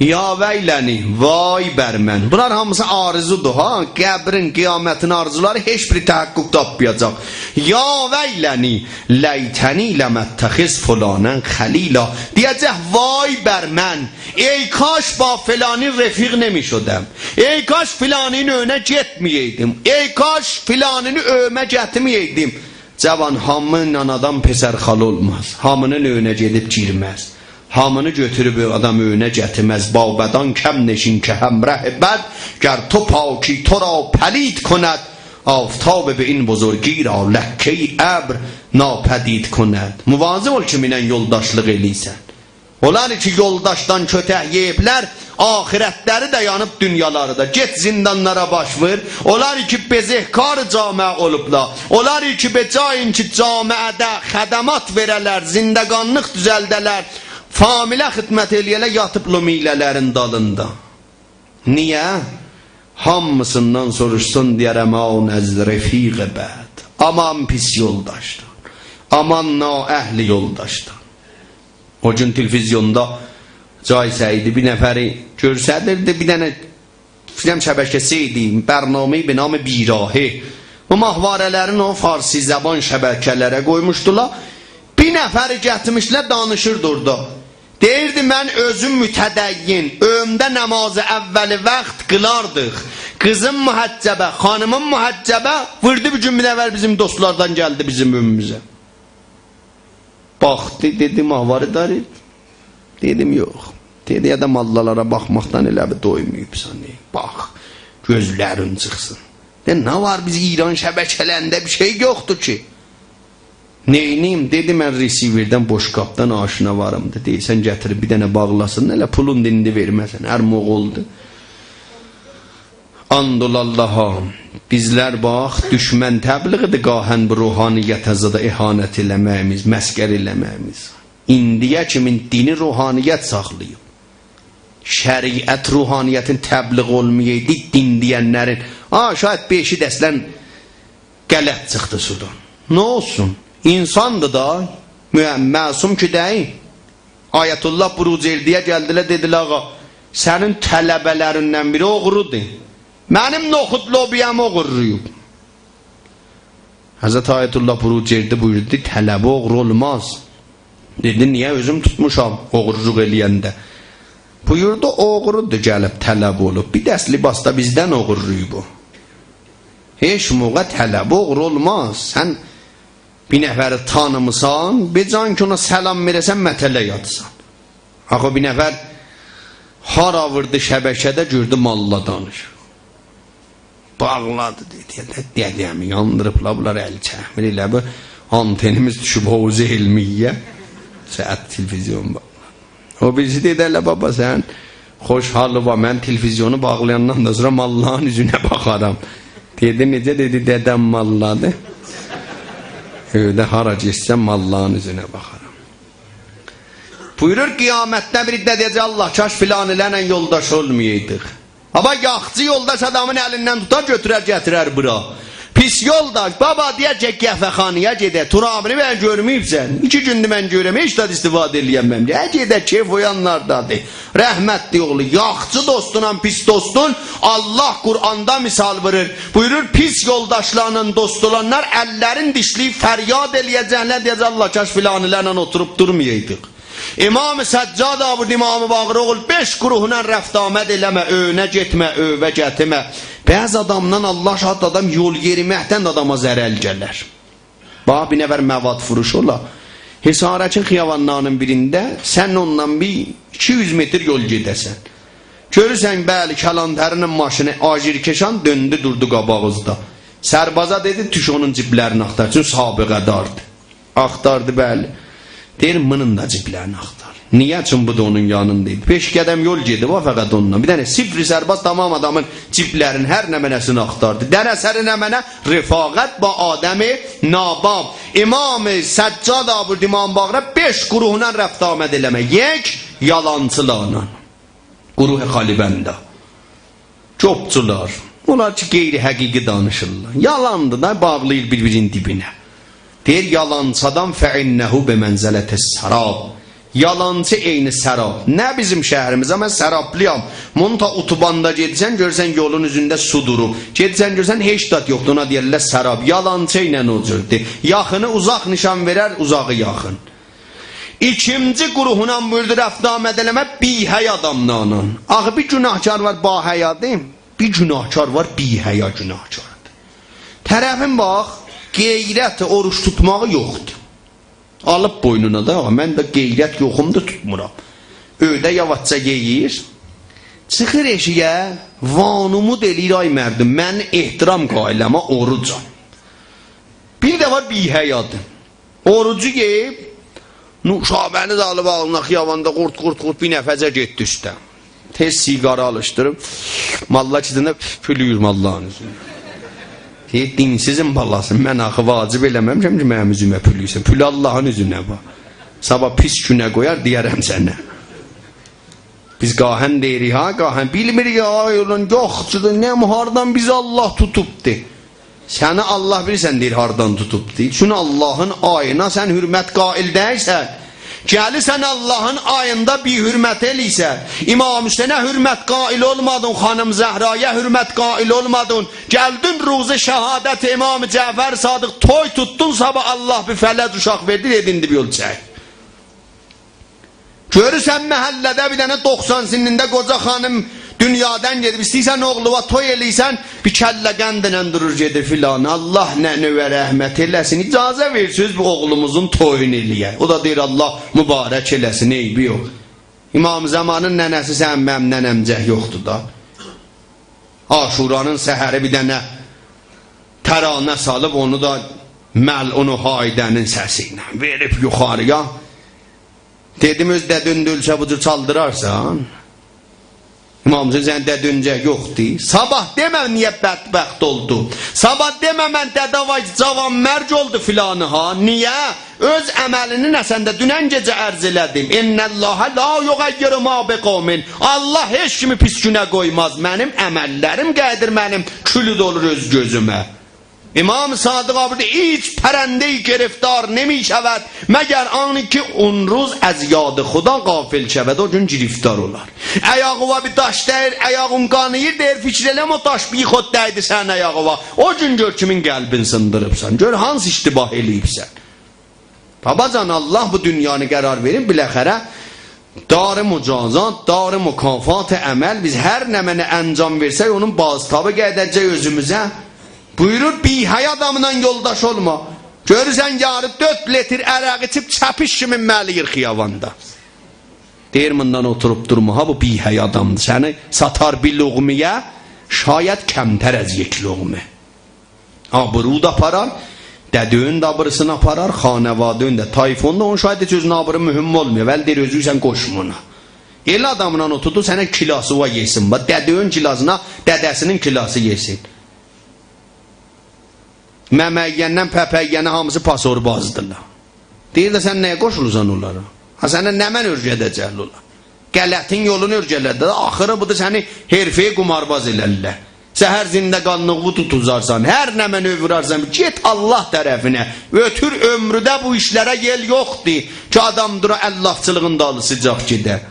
«یا ویلنی، وای بر من.» بونلار هامیسی آرزودور ها. قبرین، قیامتین آرزولاری، هئچ بیری تحقق تاپمایاجاق. «یا ویلنی، لیتنی لم اتخذ فلانا خلیلا.» دئیه‌جک، وای بر من، ای کاش با فلانی رفیق نمی‌شدم. ای کاش فلانی‌نین ائوینه گئتمه‌یه‌یدیم. ای کاش فلانینی ائویمه گتیرمه‌یه‌یدیم. جوان، هامینان آدام پسرخاله اولماز. هامینین ائوینه گئدیب گیرمز. هامینی گؤتوروب آدام ائوینه گتیرمز. با بدان کم نشین که همره بد، گر تو پاکی تو را پلید کند، آفتاب به این بزرگی را لکهٔ ابر ناپدید کند. مواظب اول کیمینله یولداشلیق ائله‌ییرسن. اونلار کی یولداشدان کؤتک یئییبلر، آخرتلری ده یانیب، دونیالاری دا. گئت زیندانلارا باش وور. اونلار کی بزهکار جامعه اولوبلار، اونلار کی به جای این کی جامعه‌ده خدمات وئره‌لر، زندگانلیق دوزلده‌لر، فامیله خدمت ائله‌یه‌لر، یاتیب لومیله‌لرین دالیندا. نییه؟ هامیسیندان سوروشسون، دئیر: «امان از رفیق بد.» آمان پیس یولداشدان، آمان نااهل یولداشدان. او گون تلویزیوندا جای سعیدی بیر نفری گؤرسدیردی، بیر دنه فیلم شبکه‌سی ایدی، برنامه‌ای به نام بیراهه. بو ماهواره‌لرین او فارسی زبان شبکه‌لره قویموشدولار. بیر نفری گتیرمیشدیلر، دانیشیردی اورادا. دئییردی: «من اؤزوم متدین، ائویمده نماز اول وقت قیلاردیق. قیزیم محجبه، خانیمیم محجبه.» ووردو بیر گون بیر نفر بیزیم دوستلاردان گلدی بیزیم ائویمیزه. باخدی، دئدی: «ماهواره دارید؟» دئدیم: «یوخ.» دئدی: «یا دا ماللالارا باخماقدان ائله بیر دویماییبسان، ائ. باخ، گؤزلرین چیخسین.» دئدی: «نه وار، بیز ایران شبکه‌لرینده بیر شئی یوخدور کی.» نئینیم؟ دئدی: «من ریسیوردن، بشقابدان آشنا واریم دا. دئییرسن گتیریب بیر دنه باغلاسین، ائله پولون دا ایندی وئرمه‌سن، هر موقع اولدو.» آند اولا آللاها، بیزلر باخ، دوشمن تبلیغیدیر گاهاً بو روحانیته زادا اهانت ائله‌مه‌ییمیز، مسخره ائله‌مه‌ییمیز. ایندییه کیمین دینی روحانیت ساخلاییب. شریعت روحانیتین تبلیغ اولمایایدی، دین دئینلرین، آ، شاید بئشی ده اصلاً غلط چیخدی سودان. نه اولسون؟ اینساندیر دا، مع-، معصوم کی دئییل. آیت‌الله بروجردی‌یه گلدیلر، دئدیلر: «آقا، سنین طلبه‌لریندن بیری اوغرودور. منیم نخود لوبیامی اوغورلاییب.» حضرت آیت‌الله بروجردی بویوردو: «طلبه اوغرو اولماز.» دئدی: «نییه؟ اؤزوم توتموشام اوغورلوق ائله‌ینده.» بویوردو: «اوغرودور، گلیب طلبه اولوب. بیر دست لباس دا بیزدن اوغورلاییب او. هئچ موقع طلبه اوغرو اولماز. سن بیر نفری تانیمیسان، به جای کی اونا سلام وئره‌سن، متلک آتیسان.» آخی بیر نفر هارا ووردو شبکه‌ده، گؤردو ماللا دانیشیر. باغلادی، دئدی: «دده، دده‌می یاندیریبلار، بونلار ال چکمیر، ائله بیل آنتنیمیز دوشوب حوزه علمیه‌یه.» ساعت تلویزیون باغ. او بیریسی دئدی: «ائله بابا، سن خوش حالیوا، من تلویزیونو باغلایاندان دا سونرا ماللانین اوزونه باخارام.» دئدی: «نئجه؟» دئدی: «دده‌م ماللادیر. ائوده هارا گئتسم، ماللانین اوزونه باخارام.» بویورور، قیامتده بیر ده دئیه‌جک: «آللاه، کاش فلانی‌لرله یولداش اولمایایدیق.» بابا، یاخچی یولداش آدامین الیندن توتار، گؤتورر، گتیرر بورا. پیس یولداش، بابا، دئیر کی قهوه‌خانایا گئدک، ترابینی بیر گؤرمه‌ییبسن. ایکی گوندور من گؤرورم، هئچ زاد استفاده ائله‌ینمه‌میشم. هه، گئدک، کئف او یانلاردادیر. رحمتلی اوغلو، یاخچی دوستونان پیس دوستون، آللاه قرآندا مثال وئریر. بویورور، پیس یولداشلارلا دوست اولانلار اللرین دیشله‌ییب فریاد ائله‌یه‌جکلر، دئیه‌جک: «آللاه، کاش فلانی‌لرله اوتوروب دورمایایدیق.» امام سجاد آوردی امام باقره: «اوغول، بئش گروهلا رفت‌آمد ائله‌مه، ائوینه گئتمه، ائووه گتمه.» بعضی آدامدان، آللاه شاهیددیر، آدام یول یئریمکدن آداما ضرر گلر. باخ، بیر نفر مواد فروشو اولا، حصارکین خیابانلاری‌نین بیرینده، سن اوننان بیر ایکی یوز متر یول گئده‌سن. گؤرورسن، بلی، کلانتری‌نین ماشینی آژیر کشان دؤندو، دوردو قاباغیزدا. سربازا دئدی: «دوش اونون جیبلرینی آختار، چون سابقه‌داردیر.» آختاردی، بلی. دئییر: «بونون دا جیبلرینی آختار.» نییه؟ چون بو دا اونون یانیندا ایدی. بئش قدم یول گئدیب او فقط اونونلا. بیر دنه صفر سرباز تمام آدامین جیبلرین هر نمنه‌سینی آختاردی. دنه سری نمنه؟ رفاقت با آدم ناباب. امام سجاد آوردی امام باقره: «بئش گروهلا رفت‌آمد ائله‌مه.» یک، یالانچیلارلا. گروه خالی‌بندا. جوبچولار. اونلار کی غیر حقیقی دانیشیرلار. یالاندیر دا، باغلاییر بیر-بیرینین دیبینه. دئییر، یالانچی آدام: «فإنه بمنزلة السراب.» یالانچی عینی سراب. نه بیزیم شهریمیز، من سرابلی‌یام. منتها اتوباندا گئدیرسن، گؤرورسن یولون اوزونده سو دوروب. گئدیرسن، گؤرورسن هئچ زاد یوخدور، اونا دئیرلر سراب. یالانچی ایله او جوردور. یاخینی اوزاق نیشان وئرر، اوزاغی یاخین. ایکینجی گروهلا بویوردو رفت‌آمد ائله‌مه، بی‌حیا آداملارلا. آخی بیر گناهکار وار باحیادیر، بیر گناهکار وار بی‌حیا گناهکاردیر. طرفین باخ، غیرت، اوروج توتماغی یوخدور. آلیب بوینونا دا: «آقا، من ده غیرت یوخومدور، توتمورام.» ائوده یاواشجا یئییر. چیخیر ائشیگه، وانمود ائله‌ییر: «آی مردم، من احترام قائلم ها، اوروجام.» بیر ده وار بی‌حیادیر. اوروجو یئییب، نوشابه‌نی ده آلیب آغزینا، خیاباندا قورت، قورت، قورت، بیر نفرجه گئتدی اوسته. تئز سیگاری آلیشدیریب، ماللا کی دئنه پولویور ماللانین اوزونه. دئییر: «دینسیزین بالاسی، من آخی واجب ائله‌مه‌میشم کی منیم اوزومه پولویورسن. پولو آللاهین اوزونه باخ. صاباح پیس گونه قویار، دئیه‌رم سنه.» بیز گاهاً دئییریک ها، گاهاً بیلمیریک، آی اولان، یوخ، نه، هاردان بیزی آللاه توتوبدو؟ سنی آللاه بیلیرسن دئییر هاردان توتوبدو. چون آللاهین آیینا سن حرمت قائل دئییلسن. گلیرسن آللاهین آییندا بی‌حرمت ائله‌ییرسن. امام حسینه حرمت قائل اولمادین، خانیم زهرایا حرمت قائل اولمادین. گلدین روز شهادت امام جعفر صادق، توی توتدون، صاباح آللاه بیر فلج اوشاق وئردی، دئدی: «ایندی بیر یول چک.» گؤرورسن محله‌ده بیر دنه دوخسان سنّینده قوجا خانیم دونیادان گئدیب، ایسته‌ییرسن اوغلووا توی ائله‌ییرسن، بیر کلّه قندله دورور گئدیر فلان. آللاه ننه‌وه رحمت ائله‌سین، اجازه وئرسیز بو اوغلوموزون تویونو ائله‌یک. او دا دئییر: «آللاه مبارک ائله‌سین، عیبی یوخ.» امام زمانین ننه‌سی سنین منیم ننه‌مجک یوخدور دا. عاشورانین سحری بیر دنه ترانه سالیب، اونو دا ملعون او هایده‌نین سسی ایله وئریب یوخاری‌یا. دئدیم: «اؤز دده‌ن ده اؤلسه بو جور چالدیرارسان؟» امام حسین: «سنین دده‌ن اؤلسه یوخدور.» صاباح دئمه نییه بدبخت اولدو. صاباح دئمه من دده وای جوانمرگ اولدو فلانی ها. نییه؟ اؤز عملینی نه‌سن ده دونن گئجه عرض ائله‌دیم. «إنّ الله لا یغیّر ما بقوم.» آللاه هئچ کیمی پیس گونه قویماز. منیم عمللریم قاییدیر منیم کولود اولور اؤز گؤزومه. امام صادق بویوردو: «هیچ پرنده‌ای گرفتار نمی‌شود مگر آنی که آن روز از یاد خدا غافل شود.» او گون گرفتار اولار. آیاغیوا بیر داش دَییر، آیاغین قاناییر، دئییر: «فیکیر ائله‌مه او داش بیخود دَیدی سنین آیاغیوا.» او گون گؤر کیمین قلبین سیندیریبسان، گؤر هانسی اشتباه ائله‌ییبسن. باباجان، آللاه بو دونیانی قرار وئریب، بالاخره دار مجازات، دار مکافات عمل. بیز هر نمنه انجام وئرسک، اونون بازتابی گله‌جک اؤزوموزه. بویورور، بی‌حیا آداملا یولداش اولما. گؤرورسن، یاری دؤرد لیتر عرق ایچیب، چپیش کیمی مله‌ییر خیاباندا. دئییر: «بوندان اوتوروب دورما ها، بو بی‌حیا آدامدیر. سنی ساتار بیر لقمه‌یه، شاید کمتر از یک لقمه.» آبرو دا آپارار، دده‌ن ده آبریسینی آپارار، خانواده‌ن ده، طایفه‌ن ده. اونون شاید هئچ اؤزونه آبری مهم اولمویا. ولی دئییر، اؤزووسن قوشما اونا. ائله آداملا اوتوردو، سنین کلاسی وار یئسین. باخ، دده‌ن کلاسینا، دده‌سینین کلاسی یئسین. ممه یئیندن پپه یئینه هامیسی پاسوربازدیرلار. دئییر ده، سن نییه قوشولورسان اونلارا؟ ها، سنه نمنه اؤیره‌ده‌جکلر اونلار؟ غلطین یولونو اؤیره‌ده‌جکلر ده. آخیری بودور، سنی حرفه‌ای قمارباز ائلرلر. سحر زندگانلیغیوی توتوزارسان، هر نمنه اؤیررسن، گئت آللاه طرفینه. اؤتور عؤمروده بو ایشلره یئل یوخدور کی آدام دورا علاقچیلیغین دالیسیجاق گئده.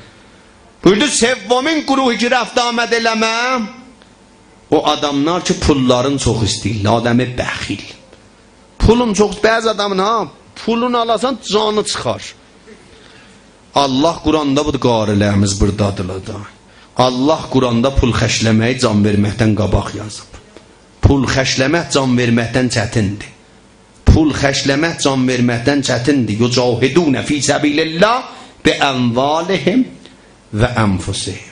بویوردو، سومین گروهو کی رفت آمد ائله‌مه، او آداملار کی پوللارین چوخ ایسته‌ییرلر، آدم بخیل. پولون چوخ، بعضی آدامین ها، پولون آلاسان، جانی چیخار. آللاه قرآندا، بودور، قاری‌لریمیز بوردادیرلار دا. آللاه قرآندا پول خرجله‌مه‌یی جان وئرمکدن قاباق یازیب. پول خرجله‌مک جان وئرمکدن چتیندیر. پول خرجله‌مک جان وئرمکدن چتیندیر. «یجاهدون فی سبیل الله بأموالهم و أنفسهم.»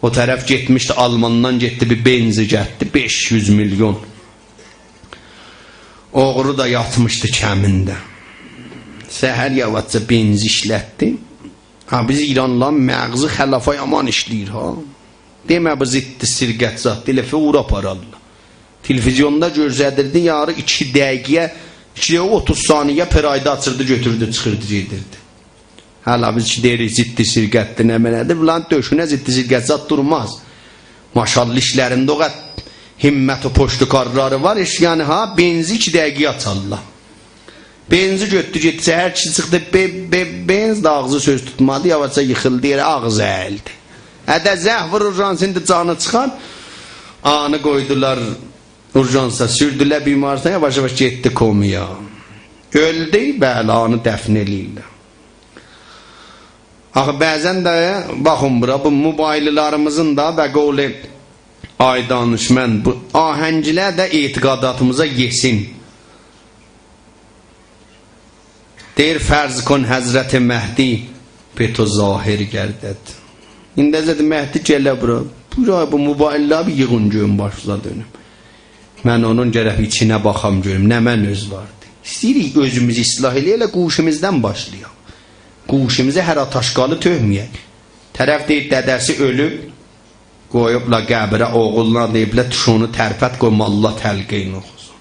او طرف گئتمیشدی، آلماندان گئتدی، بیر بنزی گتدی، بئش یوز میلیون. اوغرو دا یاتمیشدی کمینده. سحر یاواشجا بنزی ایشلتدی. ها، بیز ایرانلیلارین مغزی خلافا یامان ایشله‌ییر ها. دئمه بو ضد سرقت زاددی، ائله فوری آپارارلار. تلویزیوندا گؤرسدیردی، یاری ایکی دقیقه‌یه، ایکی دقیقه اوتوز ثانیه پرایدی آچیردی، گؤتوردو، چیخیردی، گئدیردی. هله بیز کی دئییریک ضد سرقتدیر، نمنه‌دیر، بونلارین دؤشونه ضد سرقت زاد دورماز. ماشاءالله، ایچلرینده او قدر همت و پشتکارلاری وار، هئچ، یعنی ها، بنزی ایکی دقیقه‌یه آچارلار. بنزی گؤتدو، گئتدی، سحر کیشی چیخدی، به، به، بنز، دا آغزی سؤز توتمادی، یاواشجا ییخیلدی یئره، آغزی اییلدی. هه ده زنگ وور اورژانسا، ایندی جانی چیخار. آنی قویدولار اورژانسا، سوردولر بیمارستانا، یاواش-یاواش گئتدی کومایا. اؤلدو، بلی، آنی دفن ائله‌ییرلر. آخی بعضاً ده، باخین بورا، بو موبایللاریمیزین دا، به قول آقای دانشمند، بو آهنگلر ده اعتقاداتیمیزا یئسین. دئییر: «فرض کن حضرت مهدی به تو ظاهر گردد.» ایندی حضرت مهدی گله بورا. بورا بو موبایللاری بیر ییغین گؤرون باشینیزا دؤنوم. من اونون گرک ایچینه باخام گؤروم نمنه‌ز واردی. ایسته‌ییریک اؤزوموزو اصلاح ائله‌یک، ائله گوشیمیزدن باشلایاق. گوشیمیزه هر آتاشقالی تؤکمه‌یک. طرف دئییر، دده‌سی اؤلوب، قویوبلار قبره، اوغلونا دئییبلر، «توش اونو ترپت، قوی ماللا تلقین اوخوسون.»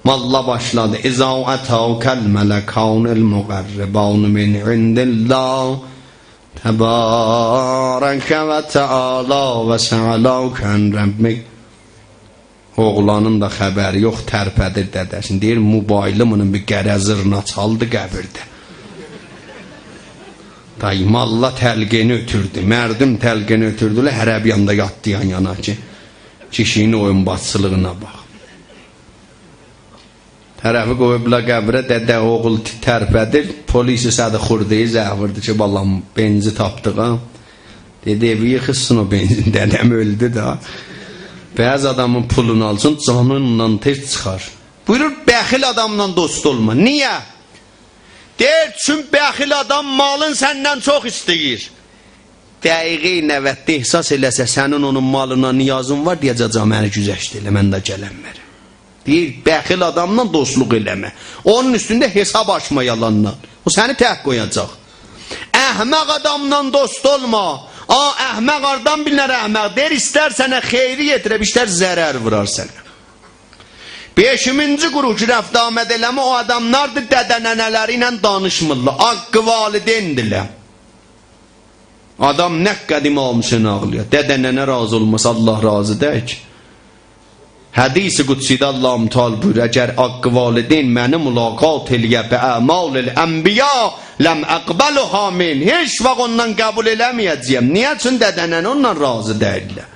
ماللا باشلادی: «إذا أتاك الملكان المقربان من عند الله تبارك وتعالى وسألاك عن ربك.» اوغلانین دا خبری یوخ، ترپدیر دده‌سینی. دئییر، موبایلی بونون بیر قره زیرنا چالدی قبیرده. دای ماللا تلقینی اؤتوردو، مردم تلقینی اؤتوردولر، هره بیر یاندا یاتدی یان-یانا کی، کیشی‌نین اویونبازچیلیغینا باخ. طرفی قویوبلار قبره، دده، اوغول ت-، ترپدیر. پلیس صد خرده‌ای زنگ ووردو کی، «بالام، بنزی تاپدیق ها.» دئدی، «ائوی ییخیلسین او بنزین، دده‌م اؤلدو دا.» بعضی آدامین پولونو آلسین، جانیندان تئز چیخار. بویورور، بخیل آداملا دوست اولما. نییه؟ دئییر، چون بخیل آدام مالین سندن چوخ ایسته‌ییر. دقیقه‌ی نودده احساس ائله‌سه سنین اونون مالینا نیازین وار، دئیه‌جک، «منی گذشت ائله، من ده گلم وئرم.» دئییر، بخیل آداملا دوستلوق ائله‌مه. اونون اوستونده حساب آچما یالاندان. او سنی تک قویاجاق. احمق آداملا دوست اولما. آ، احمق هاردان بیلینر احمق؟ دئییر، ایستر سنه خیری یئتیره، ایستر ضرر وورار سنه. بئشینجی گروه کی، رفت آمد ائله‌مه، او آداملاردیر، دده ننه‌لری ایله دانیشمیرلار. حق والدین‌دیرلر. آدام نه قدر امام حسینه آغلاییر. دده ننه راضی اولماسا، الله راضی دئییل کی. حدیث قدسی‌ده الله متعال بویورور، «اگر حق والدین منی ملاقات ائله‌یه به اعمال الانبیاء لم اقبلها منه.» هئچ واخت اوندان قبول ائله‌مه‌یه‌جه‌یم. نییه؟ چون دده ننه اوندان راضی دئییللر.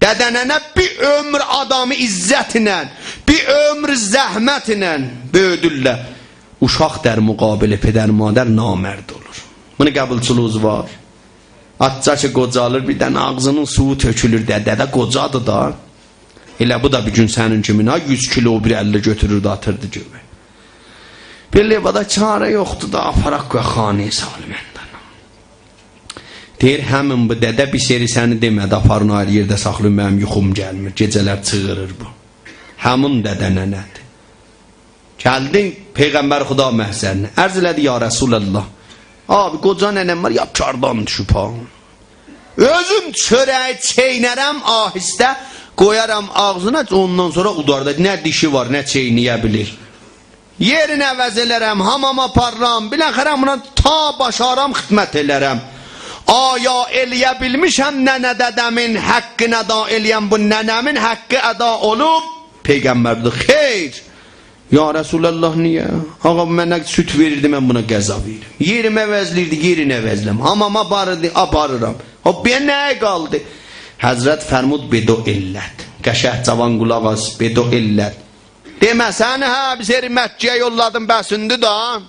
دده ننه بیر عؤمور آدامی عزتله، بیر عؤمور زحمتله بؤیودورلر. اوشاق در مقابل پدر مادر نامرد اولور. بونون قبولچولوغونوز وار؟ آزجا کی قوجالیر، بیردن آغزینین سویو تؤکولور. دده ده قوجادیر دا. ائله بو دا بیر گون سنین کیمین ها، یوز کیلو بیر الده گؤتوروردو، آتیردی گؤیه. بئله بادا چاره یوخدور دا، آپاراق قویاق خانه‌ی سالمندان. دئییر، همین بو دده بیر سری سنی دئمه‌دی، آپارین آیری یئرده ساخلایین، منیم یوخوم گلمیر، گئجه‌لر چیغیریر بو. همین دده ننه‌دیر. گلدی پیغمبر خدا محضرینه. عرض ائله‌دی، «یا رسول‌الله، آبی، قوجا ننه‌م وار، لاپ کاردان دوشوب ها. اؤزوم چؤره‌یی چئینرم آهسته، قویارام آغزینا، اوندان سونرا اودار دا، نه دیشی وار، نه چئینیه بیلیر. یئرینی عوض ائلرم، حاماما آپاررام، بالاخره بونا تا باشارام خدمت ائلرم. آیا ائلیه بیلمیشم ننه دده‌مین حقینی ادا ائلیه‌م، بو ننه‌مین حقی ادا اولوب؟» پیغمبر دئدی، «خیر.» «یا رسول‌الله، نییه؟» «آقا، منه سود وئریردی، من بونا غذا وئریرم. یئریمی عوضله‌ییردی، یئرینی عوضله‌ییرم. حاماما آپاریردی، آپاریرام. او بیر نه‌یه قالدی؟» حضرت فرمود، «به دو علت.» قشنگ جاوان قولاق آس، «به دو علت.» دئمه‌سن، هه، بیر سری مکه‌یه یوللادیم، بسیندی دا.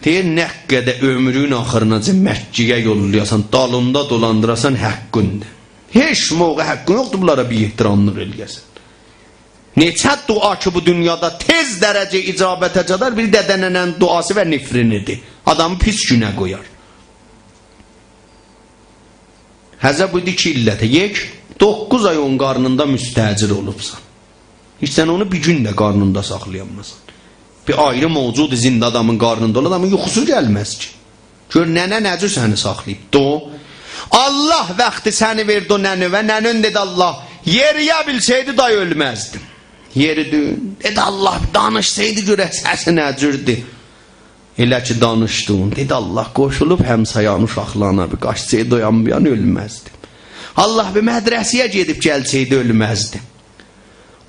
دئییر، نه قدر عؤمرون آخیریناجان مکه‌یه یوللایاسان، دالیندا دولاندیراسان، حقیندیر. هئچ موقع حقین یوخدور بونلارا بیر احتراملیق ائلیه‌سن. نئچه دعا کی، بو دونیادا تئز درجه اجابته چاتار، بیری دده ننه‌نین دعاسی و نفرینیدیر. آدامی پیس گونه قویار. حضرت بویوردو، ایکی علته. یک، دوققوز آی اونون قارنیندا مستأجر اولوبسان. هئچ سن اونو بیر گون ده قارنیندا ساخلایانماسان. بیر آیری موجود زنده آدامین قارنیندا اولا، آدامین یوخوسو گلمز کی. گؤر ننه نه جور سنی ساخلاییب. دو، الله وقتی سنی وئردی او ننه‌وه، ننه‌ن دئدی، الله، یئریه بیلسه‌یدی، دای اؤلمزدیم. یئریدی. دئدی، الله، دانیشسایدی گؤرک سسی نه جوردور. ائله کی دانیشدین، دئدی، الله، قوشولوب همسایه‌نین اوشاقلارینا بیر قاچسایدی او یان بو یان، اؤلمزدیم. الله، بیر مدرسه‌یه گئدیب گلسه‌یدی، اؤلمزدیم.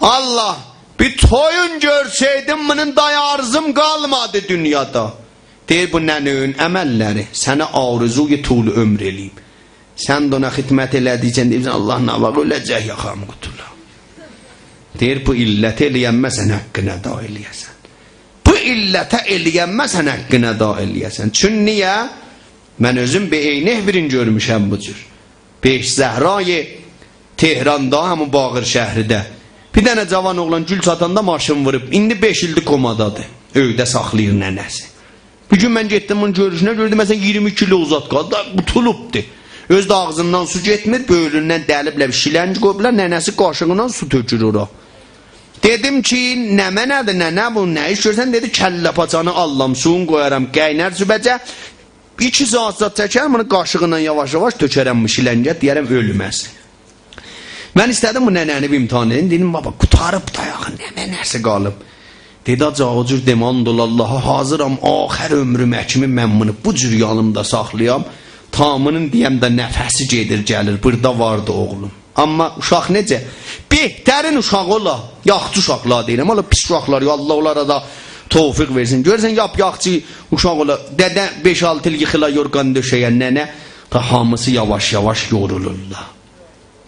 الله، بیر تویون گؤرسه‌یدیم، بونون دای آرزوم قالمادی دونیادا. دئییر، بو ننه‌نین عمللری سنه آرزوی طول عمر ائلییب. سن ده اونا خدمت ائله‌دیکجه دئییرسن، الله، نه واخت اؤله‌جک، یاخام قوتولا. دئییر، بو علته ائلیه‌نمه‌سن حقینی ادا ائلیه‌سن. بو علته ائلیه‌نمه‌سن حقینی ادا ائلیه‌سن. چون نییه؟ من اؤزوم به عینه بیرینی گؤرموشم بو جور. بهشت زهرای تهراندا، همین باقرشهریده. بیر دنه جاوان اوغلان گول چاتاندا ماشین ووروب. ایندی بئش ایلدیر کومادادیر. اؤیده ساخلاییر ننه‌سی. بیر گون من گئتدیم بونون گؤروشونه، گؤردوم، مثلا، اییرمی کیلو زاد قالدی، قوتولوبدو. اؤزو ده آغزیندان سو گئتمیر، بؤیرونن دلیبلر، شیلنگ قویوبلار، ننه‌سی قاشیغینان سو تؤکور اورا. دئدیم کی، نمنه‌دیر، ننه بو، نه ایش گؤرورسن؟ دئدی، کله‌پاچانی آللام، سویون قویارام، قاینار صبحه‌جه، ایکی ساعات زاد چکرم، بونو قاشیغینان یاواش-یاواش تؤکرم بو شیلنگه، دئیرم اؤلمه‌سین. من ایسته‌دیم بو ننه‌نی بیر امتحان ائدیم. دئدیم، بابا، قوتاریب دا آخی، نمنه‌سی قالیب؟ دئدی، حاجی آقا، او جور دئمه، آند اولا آللاها، حاضرام آخر عؤمرومه کیمی من بونو بو جور یانیمدا ساخلایام، تا بونون دئیم ده نفسی گئدیر گلیر، بوردا واردی اوغلوم. آمما اوشاق نئجه؟ بهترین اوشاق اولا، یاخچی اوشاقلار دئییرم، اولا پیس اوشاقلار، یا الله اونلارا دا توفیق وئرسین. گؤرورسن، لاپ یاخچی اوشاق اولا، دده بئش-آلتی ایل ییخیلا یورغان دؤشه‌یه، ننه، تا هامیسی یاواش-یاواش یورولورلار.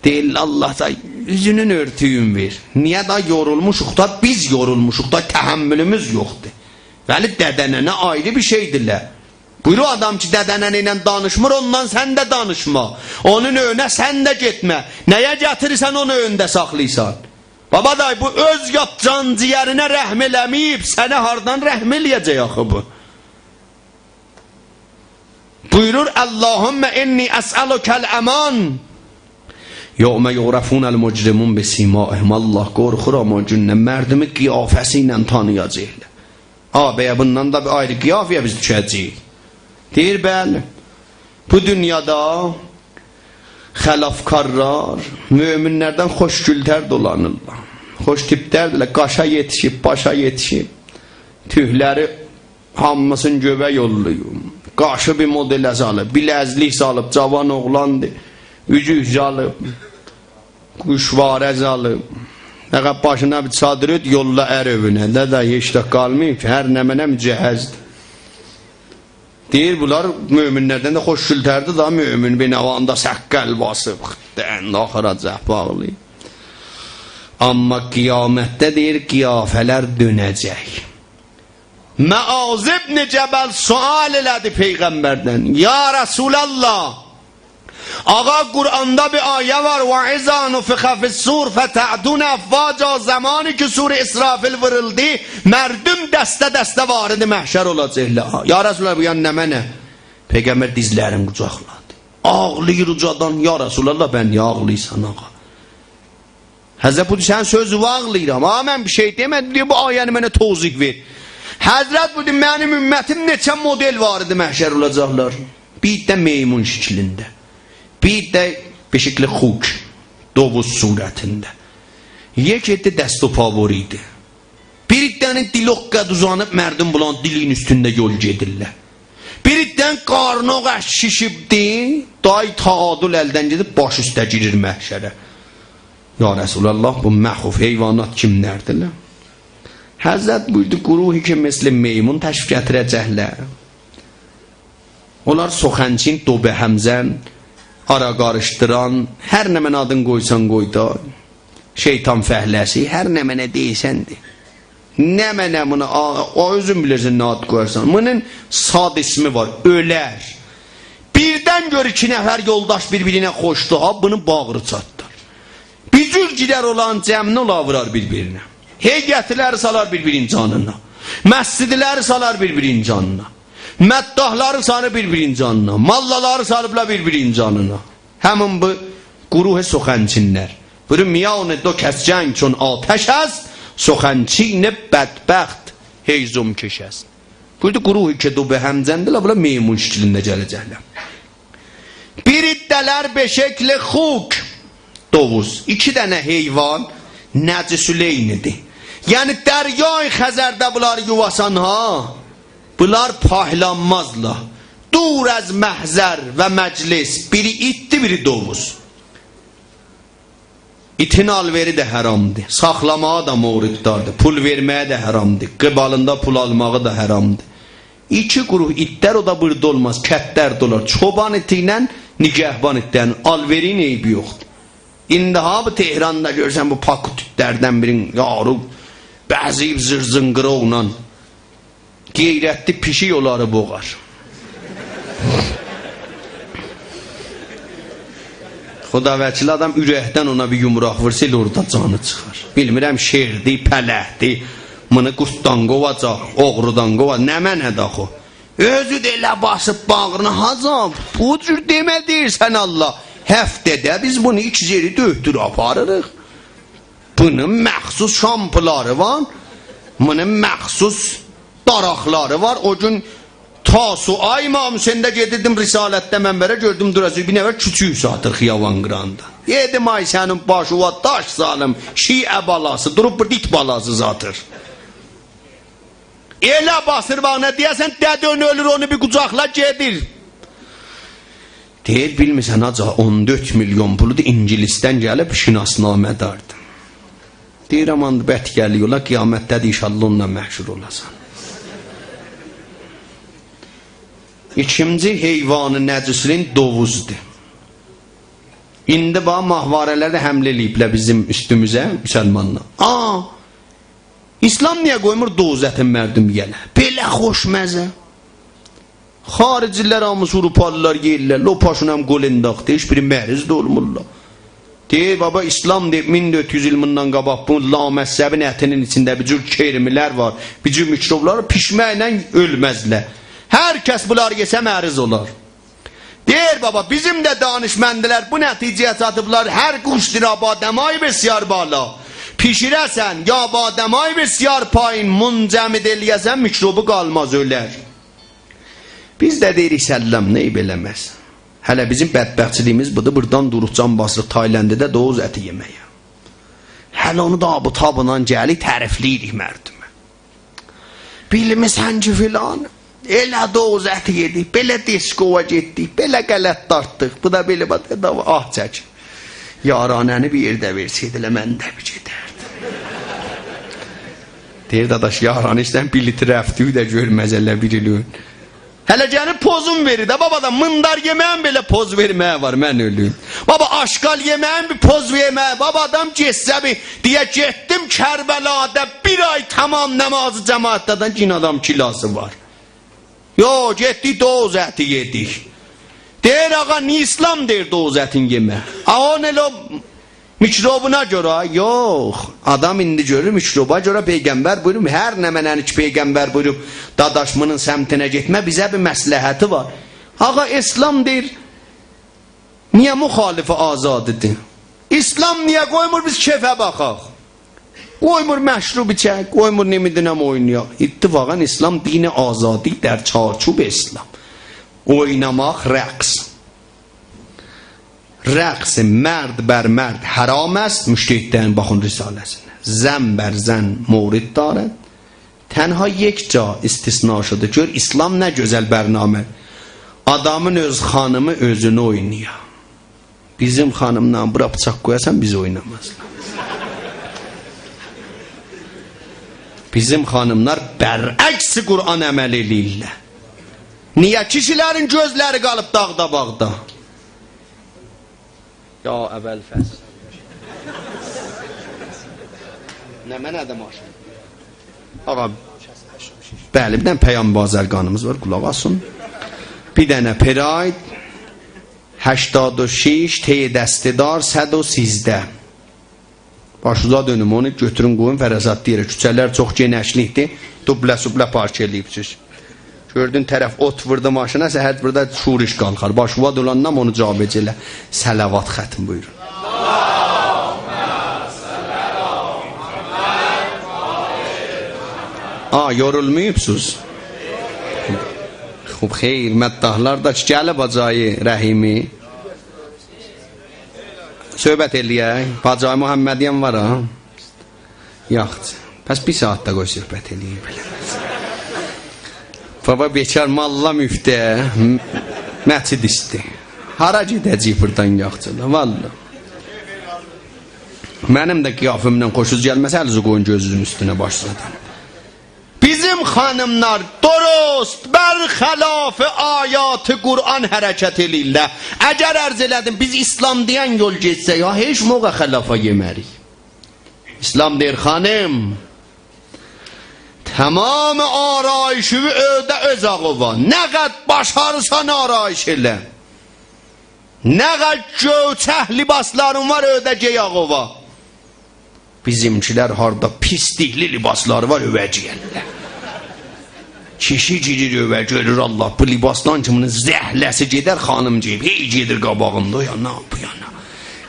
دئییرلر، الله دا اوزونون اؤرتویون وئر. نییه؟ دا یورولموشوق دا، بیز یورولموشوق دا، تحملوموز یوخدور. ولی دده ننه آیری بیر شئیدیرلر. بویورور، آدام کی دده ننه ایله دانیشمیر، اوندان سن ده دانیشما. اونون ائوینه سن ده گئتمه. نه‌یه گتیریرسن، اونو ائوینده ساخلاییرسان؟ بابا دای، بو اؤز یات جان جیگرینه رحم ائله‌مه‌ییب، سنه هاردان رحم ائله‌یه‌جک آخی بو؟ بویورور، اللهم انی اسألک الامان یوم یعرف المجرمون بسیماهم. الله، قورخورام او گوندن، مردمی قیافه‌سی ایله تانییاجاقلار. آ، بیا، بوندان دا بیر آیری قیافه‌یه بیز دوشه‌جه‌ییک. دئییر، بلی، بو دونیادا خلافکارلار مؤمن‌لردن خوش‌گول‌تر دولانیرلار. خوش تیپ‌تردیرلر، قاشا یئتیشیب، باشا یئتیشیب. توکلری هامیسینی گؤیه یوللاییب. قاشی بیر مدله سالیب، بیله‌زیک سالیب، جاوان اوغلاندیر. اوزوک سالیب، گوشواره سالیب. فقط باشینا بیر چادیر اؤرت، یوللا ار ائوینه. دده، هئچ ده قالماییب، هر نمنه مجهزدیر. دئییر، بونلار مؤمن‌لردن ده خوش‌گول‌تردیر دا، مؤمن بیر نواندا سققل باسیب، دهنده آخیراجاق باغلاییب. آمما قیامتده، دئییر، قیافه‌لر دؤنه‌جک. معاذ ابن جبل سؤال ائله‌دی پیغمبردن: یا رسول‌الله، آقا، قرآندا بیر آیه وار: «و اذا نفخ فی الصور فتأتون افواجا.» زمانی کی صور اسرافیل وورولدو، مردم دسته-دسته وارد محشر اولاجاقلار. یا رسول‌الله، بو یعنی نمنه؟ پیغمبر دیزلرینی قوجاقلادی. آغلاییر اوجادان: یا رسول‌الله، به نییه آغلاییرسان، آقا؟ حضرت بویوردو: سنین سؤزووه آغلاییرام. آقا، من بیر شئی دئمه‌دیم، دئییر، بو آیه‌نی منه توضیح وئر. حضرت بویوردو: منیم امتیم نئچه مدل وارد محشر اولاجاقلار. بیر عده میمون شکلینده، بیر عده به شکل خوک، دوووز صورتینده، یک عده دست و پا بریده، بیر عده‌نین دیلی او قدر اوزانیب، مردم بونلارین دیلینین اوستونده یول گئدیرلر. بیر عده‌نین قارنی او قدر شیشیبدی، دای تعادل الدن گئدیب باش اوسته گیریر محشره. یا رسول‌الله، بو مخوف حیوانات کیملردیرلر؟ حضرت بویوردو: گروهی که مثل میمون تشریف گتیره‌جکلر. اونلار سخنچین، دو به هم زن، آرا قاریشدیران، هر نمنه آدین قویسان قوی دا. شیطان فعله‌سی، هر نمنه دئییرسن دئ. نمنه بونو، آ، او اؤزون بیلیرسن نه آد قویارسان. بونون سادیسمی وار، اؤلر. بیردن گؤر ایکی نفر یولداش بیر-بیرینه خوشدور ها، بونون باغری چاتلار. بیر جور گیرر اولارین جمعینه، اولاری وورار بیر-بیرینه. هیئتلری سالار بیر-بیرینین جانینا. مسجدلری سالار بیر-بیرینین جانینا. مداحلاری سالار بیر-بیرینین جانینا. ماللالاری سالیبلار بیر-بیرینین جانینا. همین بو گروه سخنچینلر. بویورور: میان دو کس جنگ چون آتش است، سخنچین بدبخت هیزم‌کش است. بویوردو: گروهی که دو به هم زن‌دیلر، بونلار میمون شکلینده گله‌جکلر. بیر عده‌لر به شکل خوک، دوووز. ایکی دنه حیوان نجس‌العین‌دیر. یعنی دریای خزرده بونلاری یوواسان ها، بونلار پاکلانمازلار. دور از محضر و مجلس، بیری ایتدی، بیری دوووز. ایتین آلوئری ده حرامدیر، ساخلاماغی دا موردداردیر، پول وئرمه‌یی ده حرامدیر، قبالیندا پول آلماغی دا حرامدیر. ایکی گروه ایتلر، او دا بوردا اولماز، کتلرده اولار. چوبان ایتی ایله نگهبان ایتلرین آلوئرین عیبی یوخدور. ایندی ها بو تهراندا گؤرسن، بو پاکوت ایتلردن بیرین، یارو، بعضی زیرزینقیری اونان. غیرتلی پیشیک اونلاری بوغار. خدا وکیلی، آدام اورکدن اونا بیر یومروق وورسا، ائله اورادا جانی چیخار. بیلمیرم، شیردی، پلنگدی، بونو قورددان قوواجاق، اوغرودان قوواجاق، نمنه‌دی آخی او؟ اؤزو ده ائله باسیب باغرینا، حاجی، بو جور دئمه دئییرسن الله. هفته‌ده بیز بونو ایکی یئری دؤکتوره آپاریریق. بونون مخصوص شامپولاری وار، بونون مخصوص داراقلاری وار. او گون تاسوعای امام حسینده گئدیردیم رسالتده منبره، گؤردوم دوراسیز بیر نفر کوچوک ساتیر خیابان قیراغیندا. دئدیم: «آی سنین باشیوا داش سالیم، شیعه بالاسی، دوروب بورادا ایت بالاسی ساتیر.» ائله باسیر باغرینا، دئیه‌سن دده‌ن اؤلور، اونو بیر قوجاقلا، گئدیر. دئییر: «بیلمیرسن حاجی، اون دؤرد میلیون پولودور، اینگیلیسدن گلیب، شناسنامه‌داردیر.» دئییر: «آمان بد گلیر اولا، قیامتده ده ان‌شاءالله اونونلا محشور اولاسان.» ایکینجی حیوان نجس‌لیگین دوووزدور. ایندی باخ، ماهواره‌لر ده حمله ائله‌ییبلر بیزیم اوستوموزه، مسلمانلار. آ، اسلام نییه قویمور دووز اتین مردم یئیه‌لر؟ بئله خوشمزه. خارجی‌لر هامیسی، آوروپالی‌لار یئییرلر، لوپاشون هم قولونداقدیر، هئچ بیری مریض ده اولمورلار. دئییر: «بابا، اسلام دئییب مین دؤرد یوز ایل بوندان قاباق بو لامذهبین اتینین ایچینده بیر جور کرمی‌لر وار، بیر جور میکروبلار، پیشمکله اؤلمزلر. هر کس بونلاری یئسه مریض اولار.» دئییر: «بابا، بیزیم ده دانشمندلر بو نتیجه‌یه چاتیبلار، هر گوشت را با دمای بسیار بالا پیشیره‌سن یا با دمای بسیار پایین منجمد ائله‌یه‌سن، میکروبو قالماز، اؤلر.» بیز ده دئییریک: «سلام، نه عیب ائله‌مز.» هله بیزیم بدبختچیلیگیمیز بودور، بورادان دوروب جان باسیریق تایلندده دووز اتی یئمه‌یه. هله اونو دا آب و تابینان گلیب تعریفله‌ییریک مردمه. بیلمیرسن کی فلان، ائله دووز اتی یئدیک، بئله دیسکویا گئتدیک، بئله غلط دارتدیق. بو دا بئله باخ، دا آه چکیر. یارانه‌نی بیر یئرده وئرسه‌یدی، ائله من ده بیر گئدردیم. دئییر: «داداش، یارانه ایسته‌ییرم، بیر لیتر رفتیوی ده گؤرمز ائله بیر ایل اؤن.» هله گلیر پوزون وئریر ده، بابا، دا میندار یئمه‌یین بئله پوز وئرمه‌یی وار، من اؤلوم. بابا، آشغال یئمه‌یین بیر پوز وئرمه‌یی. بابا، آدام گئتسه بیر دئیه: «گئتدیم کربلادا بیر آی تمام نماز جماعتده»، یئنه آدام کلاسی وار. یوخ، گئتدیک دووز اتی یئدیک. دئییر: «آقا، نییه اسلام دئییر دووز اتین یئمه؟» آقا، اونون ائله او میکروبونا گؤره؟ یوخ. آدام ایندی گؤرور، میکروبا گؤره پیغمبر بویوروب، هر نمنه‌نی کی پیغمبر بویوروب، داداش، بونون سمتینه گئتمه، بیزه بیر مصلحتی وار. آقا، اسلام دئییر، نییه مخالف آزادی‌دیر؟ اسلام نییه قویمور بیز کئفه باخاق؟ قویمور مشروب ایچک، قویمور نمی‌دونم اوینایاق. اتفاقاً اسلام دین آزادی، در چارچوب اسلام. اویناماق، رقص. رقص مرد بر مرد حرام است، مجتهدین، باخین رساله‌سینه. زن بر زن مورد دارد. تنها یک جا استثنا شده. گؤر اسلام نه گؤزل برنامه. آدامین اؤز خانیمی اؤزونه اوینایا. بیزیم خانیملارین بورا بیچاق قویاسان، بیز اویناماز. بیزیم خانیملار برعکس قرآن عمل ائله‌ییرلر. نییه؟ کیشی‌لرین گؤزلری قالیب داغدا باغدا. یا ابوالفضل. نمنه‌دیر ماشین؟ آقا، بلی، بیر دنه پیام بازرگانیمیز وار، قولاق آسین. بیر دنه پراید، هشتاد و شش، تی دسته‌دار، صد و سیزده. باشیزا دؤنوم، اونو گؤتورون قویون فراستلی یئره. کوچه‌لر چوخ گئنیشلیکدیر، دوبله سوبله پارک ائله‌ییبسیز. گؤردون طرف اوت ووردو ماشینا، سحر بورادا شورش قالخار. باشیوا دولانام، اونو جابه‌جا ائله. صلوات ختم بویورون. آ، یورولماییبسوز؟ خوب، خیر، مداحلار دا کی گلیب حاجی رحیمی. صحبت ائله‌یک. حاجی محمدی هم وار ها. یاخشی. پس بیر ساعات دا قوی صحبت ائله‌ییم بئله. بابا، بیکار ماللا مفته، م-، مسجد ایستی. هارا گئده‌جه‌ییک بوردان یاخچی دا، والله. منیم ده قیافه‌مدن خوشوز گلمه‌سه، الینیزی قویون گؤزونوزون اوستونه، باشیزا دؤنوم. بیزیم خانیملار درست برخلاف آیات قرآن حرکت ائله‌ییرلر. اگر عرض ائله‌دیم، بیز اسلام دئین یول گئتسک، یا هئچ موقع خلافا یئمه‌ریک. اسلام دئییر: خانیم، تمام آرایشیوی ائوده اؤز آغووا. نه قدر باشاریرسان آرایش ائله. نه قدر گؤیچک لباسلارین وار، ائوده گئی آغووا. بیزیمکیلر هاردا پیسلیکلی لباسلاری وار، ائوه گئیرلر. کیشی گیریر ائوه، گؤرور، الله، بو لباسدان کی بونون زهله‌سی گئدر، خانیم گئییب، هئی گئدیر قاباغیندا، او یانا، بو یانا.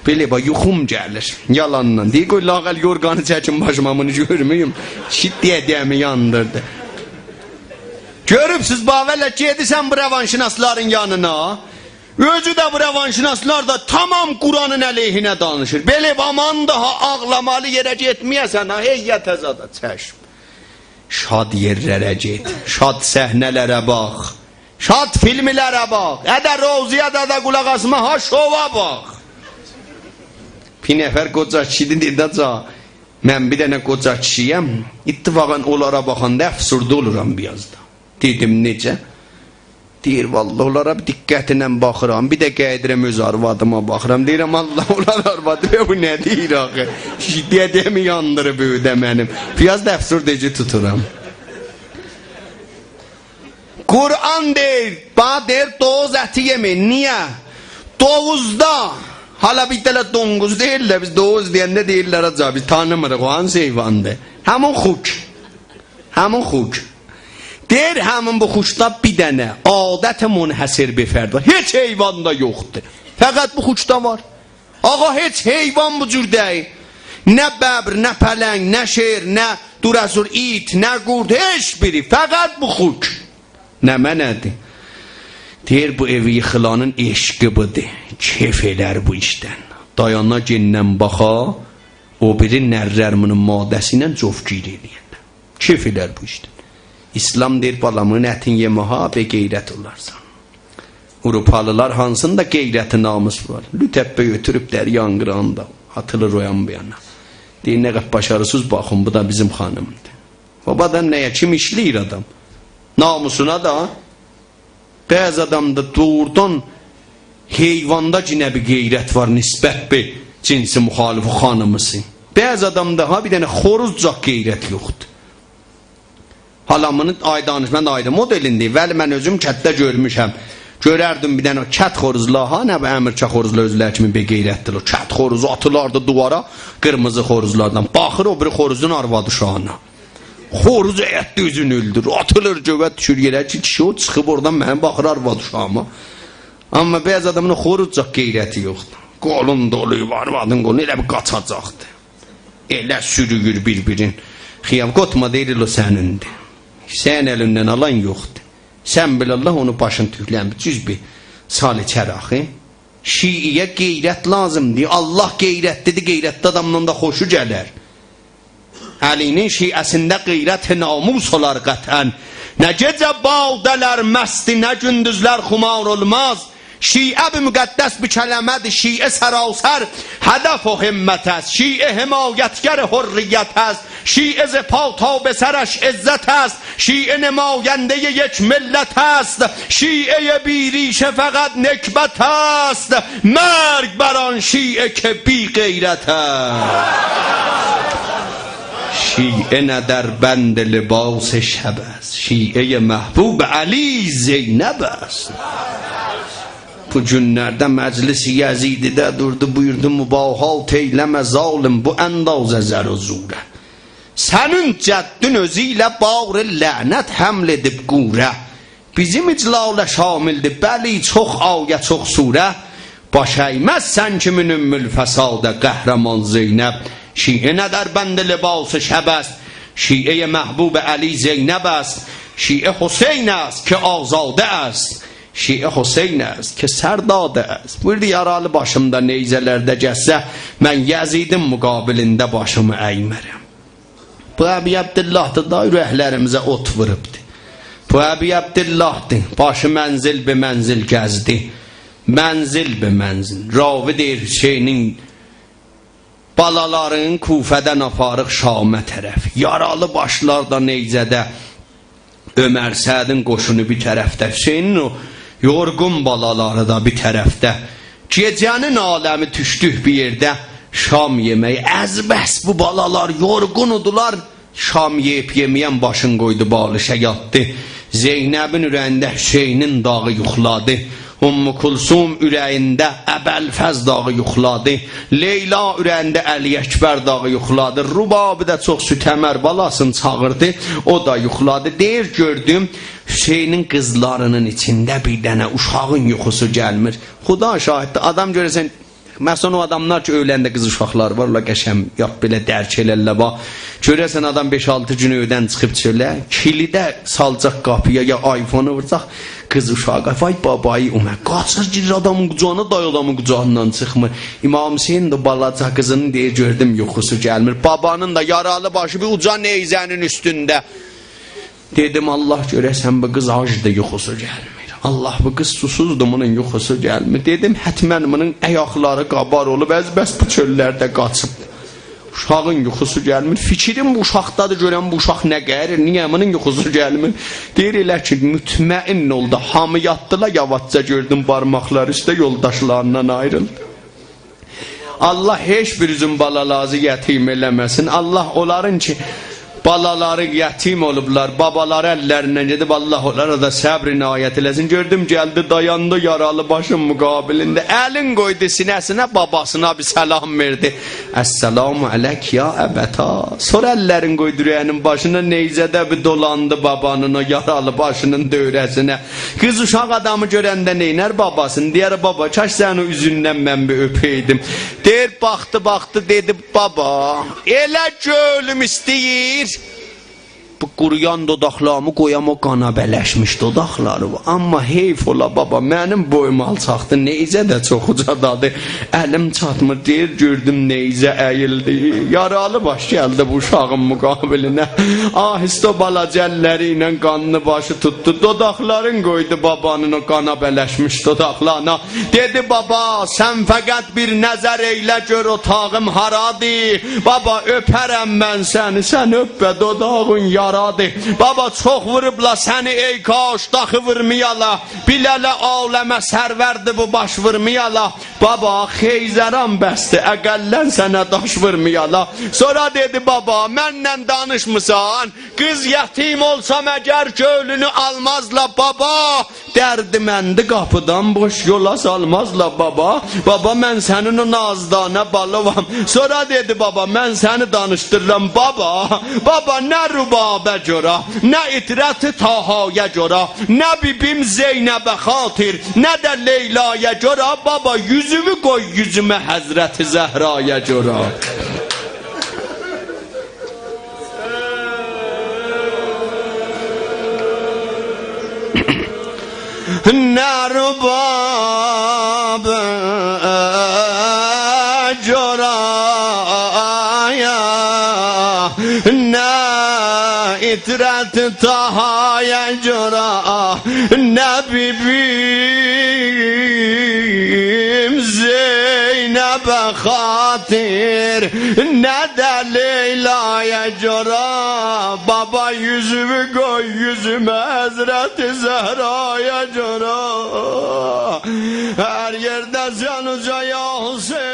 بئله باخ، یوخوم گلیر. یالاندان. دئییر، قوی لااقل یورغانی چکیم باشیما، بونو گؤرمه‌ییم. کیشی دده‌می یاندیردی. گؤروبسوز، باور ائله، گئدیرسن بو روانشناسلارین یانینا. اؤزو ده، بو روانشناسلار دا تمام قرآنین علیهینه دانیشیر. بئله باخ، آمان داها آغلامالی یئره گئتمه‌یه‌سن ها، هیئته زادا چشم. شاد یئرلره گئت، شاد صحنه‌لره باخ، شاد فیلملره باخ. اده روضه‌یه، اده قولاق آسما ها، شووا باخ. بیر نفر قوجا کیشی دئدی، دئدی: «حاجی، من بیر دنه قوجا کیشی‌یم، اتفاقاً اونلارا باخاندا افسرده اولورام بیر آز دا.» دئدیم: «نئجه؟» دئییر: «والله، اونلارا بیر دقتله باخیرام، بیر ده گلیرم اؤز آروادیما باخیرام. دئییرم: الله، اولار آروادی، بو نه دئییر آخی؟ دده‌می یاندیریب اؤیده منیم. بیر آز دا افسردگی توتورام.» قرآن دئییر، باخ، دئییر، دوغوز اتی یئمه‌یین. نییه؟ دوغوزدا، حالا بیر دنه دونقوز دئییرلر، بیز دوغوز دئینده دئییرلر: «حاجی، بیز تانیمیریق، او هانسی حیواندیر؟» همین خوک. همین خوک. دئییر، همین بو خوکدا بیر دنه عادت منحصر به فرد وار. هئچ حیواندا یوخدور. فقط بو خوکدا وار. آقا، هئچ حیوان بو جور دئییل. نه ببر، نه پلنگ، نه شیر، نه دوراسور ایت، نه قورد، هئچ بیری. فقط بو خوک. نمنه‌دیر؟ دئییر، بو ائوی ییخیلانین عشقی بودور. کئف ائلر بو ایشدن. دایانا گئندن باخا، او بیری نرلر بونون ماده‌سی ایله جفت‌گیری ائله‌ینده. کئف ائلر بو ایشدن. اسلام دئییر، بالام، بونون اتین یئمه ها، بی‌غیرت اولارسان. آوروپالیلار هانسیندا غیرت و ناموس وار؟ لوت حبه گؤتوروب دریانین قیراغیندا آتیلیر او یان بو یانا. دئییر: «نه قدر باشاریسیز، باخین، بو دا بیزیم خانیمدیر.» بابا، آدام نه‌یه، کیم ایشله‌ییر آدام؟ ناموسونا دا. بعضی آدامدا دوغرودان حیواندا یئنه بیر غیرت وار نسبت به جنس مخالف، خانیمیسی. بعضی آدامدا ها بیر دنه خوروزجاق غیرت یوخدور. حالا بونو آیری دانیش، من آیری مدلین دئییم. ولی من اؤزوم کتده گؤرموشم. گؤرردیم بیر دنه او کت خوروزلا ها، نه بو امریکا خوروزلا اؤزلری کیمی بی‌غیرتدیر. او کت خوروزو آتیلاردی دیوارا، قیرمیزی خوروزلاردان. باخیر او بیری خوروزون آرواد اوشاغینا. خوروز هیئتده اؤزونو اؤلدورور. آتیلیر گؤیه، دوشور یئره کی، کیشی او چیخیب اورادان منه باخیر، آرواد اوشاغیما. آمما بعضی آدامین او خوروزجاق غیرتی یوخدور. قولون دولویوب آروادین قولونا، ائله بیل قاچاجاقدیر. ائله سورویور بیر-بیرین. خیاب قوتما، دئییر، ائله او سنیندیر. سنین الیندن آلان یوخدور. سن بیل الله، اونو باشین توکله‌میر. جوز بیر سال ایچر آخی. شیعه‌یه غیرت لازیمدیر. الله غیرتلی‌دیر، غیرتلی آدامدان دا خوشو گلر. علی‌نین شیعه‌سینده غیرت ناموس اولار قطعاً. نه گئجه باده‌لر مستدی، نه گوندوزلر خمار اولماز. شیعه بیر مقدس بیر کلمه‌دیر، شیعه سراسر هدف و همت است. شیعه حمایتگر حریت است. شیعه ز پا تا به سرش عزت است. شیعه نمایندهٔ یک ملت است. شیعهٔ بی‌ریشه فقط نکبت است. مرگ بر آن شیعه که بی‌غیرت است. شیعه نه در بند لباس شب است. شیعهٔ محبوب علی زینب است. بو گونلرده مجلس یزیدی‌ده دوردو، بویوردو: «مباهات ائیله‌مه ظالم، بو اندازه زر و زوره. سنین جدّون اؤزو ایله بار لعنت حمل ائدیب گوره. بیزیم اجلاله شاملدیر، بلی، چوخ آیه، چوخ سوره. باش اَیمز سن کیمین ام‌الفساده، قهرمان زینب. شیعه نه در بند لباس شب است. شیعهٔ محبوب علی زینب است. شیعه حسین است که آزاده است. شیعه حسین است که سر داده است.» بویوردو: «یارالی باشیم دا نیزه‌لرده گزسه، من یزیدین مقابلینده باشیمی اَیمه‌رم.» بو ابی عبدالله‌دیر دا، اورکلریمیزه اوت ووروبدور. بو ابی عبدالله‌دیر، باشی منزل به منزل گزدی. منزل به منزل. راوی دئییر، حسینین بالالارین کوفه‌دن آپاریق شامه طرف. یارالی باشلار دا نیزه‌ده، عمر سعدین قوشونو بیر طرفده، حسینین او یورغون بالالاری دا بیر طرفده. گئجه‌نین عالمی دوشدوک بیر یئرده شام یئمه‌یه. از بس بو بالالار یورغون ایدیلر، شام یئییب یئمه‌ین باشین قویدو بالشه، یاتدی. زینبین اوره‌یینده حسینین داغی یوخلادی. ام‌کلثوم اوره‌یینده ابوالفضل داغی یوخلادی. لیلا اوره‌یینده علی‌اکبر داغی یوخلادی. ربابی ده چوخ سوت‌امر بالاسینی چاغیردی، او دا یوخلادی. دئییر، گؤردوم، حسینین قیزلارینین ایچینده بیر دنه اوشاغین یوخوسو گلمیر. خدا شاهددیر، آدام گؤره‌سن مثلا، او آداملار کی، ائولرینده قیز اوشاقلاری وار، اولار قشنگ، یا بئله درک ائلرلر، باخ. گؤررسن، آدام بئش-آلتی گون ائودن چیخیب چؤله، کیلیدی سالاجاق قاپییا، یا آیفونو ووراجاق، قیز اوشاغی، وای بابایی اومه. قاچیر، گیریر آدامین قوجاغینا، دای آدامین قوجاغیندان چیخمیر. امام حسین ده بالاجا قیزینین دئییر، گؤردوم یوخوسو گلمیر. بابانین دا یارالی باشی بیر اوجا نیزه‌نین اوستونده. دئدیم: «الله، گؤره‌سن بو قیز آجدیر، یوخوسو گلمیر. الله، بو قیز سوسوزدور، بونون یوخوسو گلمیر.» دئدیم: «حتما بونون آیاقلاری قابار اولوب، از بس بو چؤللرده قاچیب. اوشاغین یوخوسو گلمیر. فیکریم بو اوشاقدادیر، گؤرم بو اوشاق نه قاییریر، نییه بونون یوخوسو گلمیر؟» دئییر: «ائله کی مطمئن اولدو، هامی یاتدیلار، یاواشجا گؤردوم بارماقلاری اوسته یولداشلاریندان آیریلدی.» الله هئچ بیرینیزین بالالارینیزی یتیم ائله‌مه‌سین. الله اونلارین کی بالالاری یتیم اولوبلار، بابالاری اللریندن گئدیب، الله اونلارا دا صبر عنایت ائله‌سین. گؤردوم گلدی، دایاندی یارالی باشین مقابلینده، الین قویدو سینه‌سینه، باباسینا بیر سلام وئردی: «السلام علیک یا ابتا.» سونرا اللرین قویدو اوره‌یینین باشینا، نیزه‌ده بیر دولاندی بابانین او یارالی باشینین دؤوره‌سینه. قیز اوشاق آدامی گؤرنده نئینر باباسینی؟ دئیر: «بابا، کاش سنین او اوزوندن من بیر اؤپئیدیم.» دئییر، باخدی، باخدی، دئدی: «بابا، ائله کؤنلوم ایسته‌ییر بو قورویان دوداقلاریمی قویام او قانا بلشمیش دوداقلاری وار. اما حیف اولا، بابا، منیم بویوم آلچاقدیر، نیزه ده چوخ اوجادادیر.» الیم چاتمیر، دئییر، گؤردوم نیزه اییلدی. یارالی باش گلدی بو اوشاغین مقابلینه. آهسته او بالاجا اللری ایله قانلی باشی توتدو، دوداقلارین قویدو بابانین او قانا بلشمیش دوداقلارینا. دئدی: «بابا، سن فقط بیر نظر ائیله، گؤر اوتاغیم هارادیر. بابا، اؤپرم من سنی، سن اؤپمه، دوداغین یارادیر. بابا، چوخ ووروبلا سنی، ای کاش داخی وورمایالا. بیله‌له عالمه سروردی بو باش، وورمایالا. بابا، خیزران بسدیر، اقلاً سنه داش وورمایالا.» سونرا دئدی: «بابا، منله دانیشمیسان؟ قیز یتیم اولسا مگر کؤنلونو آلمازلا، بابا؟ دردمندی قاپیدان بوش یولا سالمازلا، بابا. بابا، من سنین او نازدانه بالیوام.» سونرا دئدی: «بابا، من سنی دانیشدیررام، بابا. بابا، نه ربابه گؤره، نه عترت طهایا گؤره، نه بی‌بیم زینبه خاطر، نه ده لیلایا گؤره، بابا، یوزووو قوی یوزومه حضرت زهرایا گؤره.» نه ربابه گؤره، نه عترت طهایا گؤره، نه بی‌بیم زینبه خاطر، نه ده لیلایا گؤره، بابا، یوزووو قوی یوزومه حضرت زهرایا گؤره. هر یئرده‌سن اوجا یا حسین.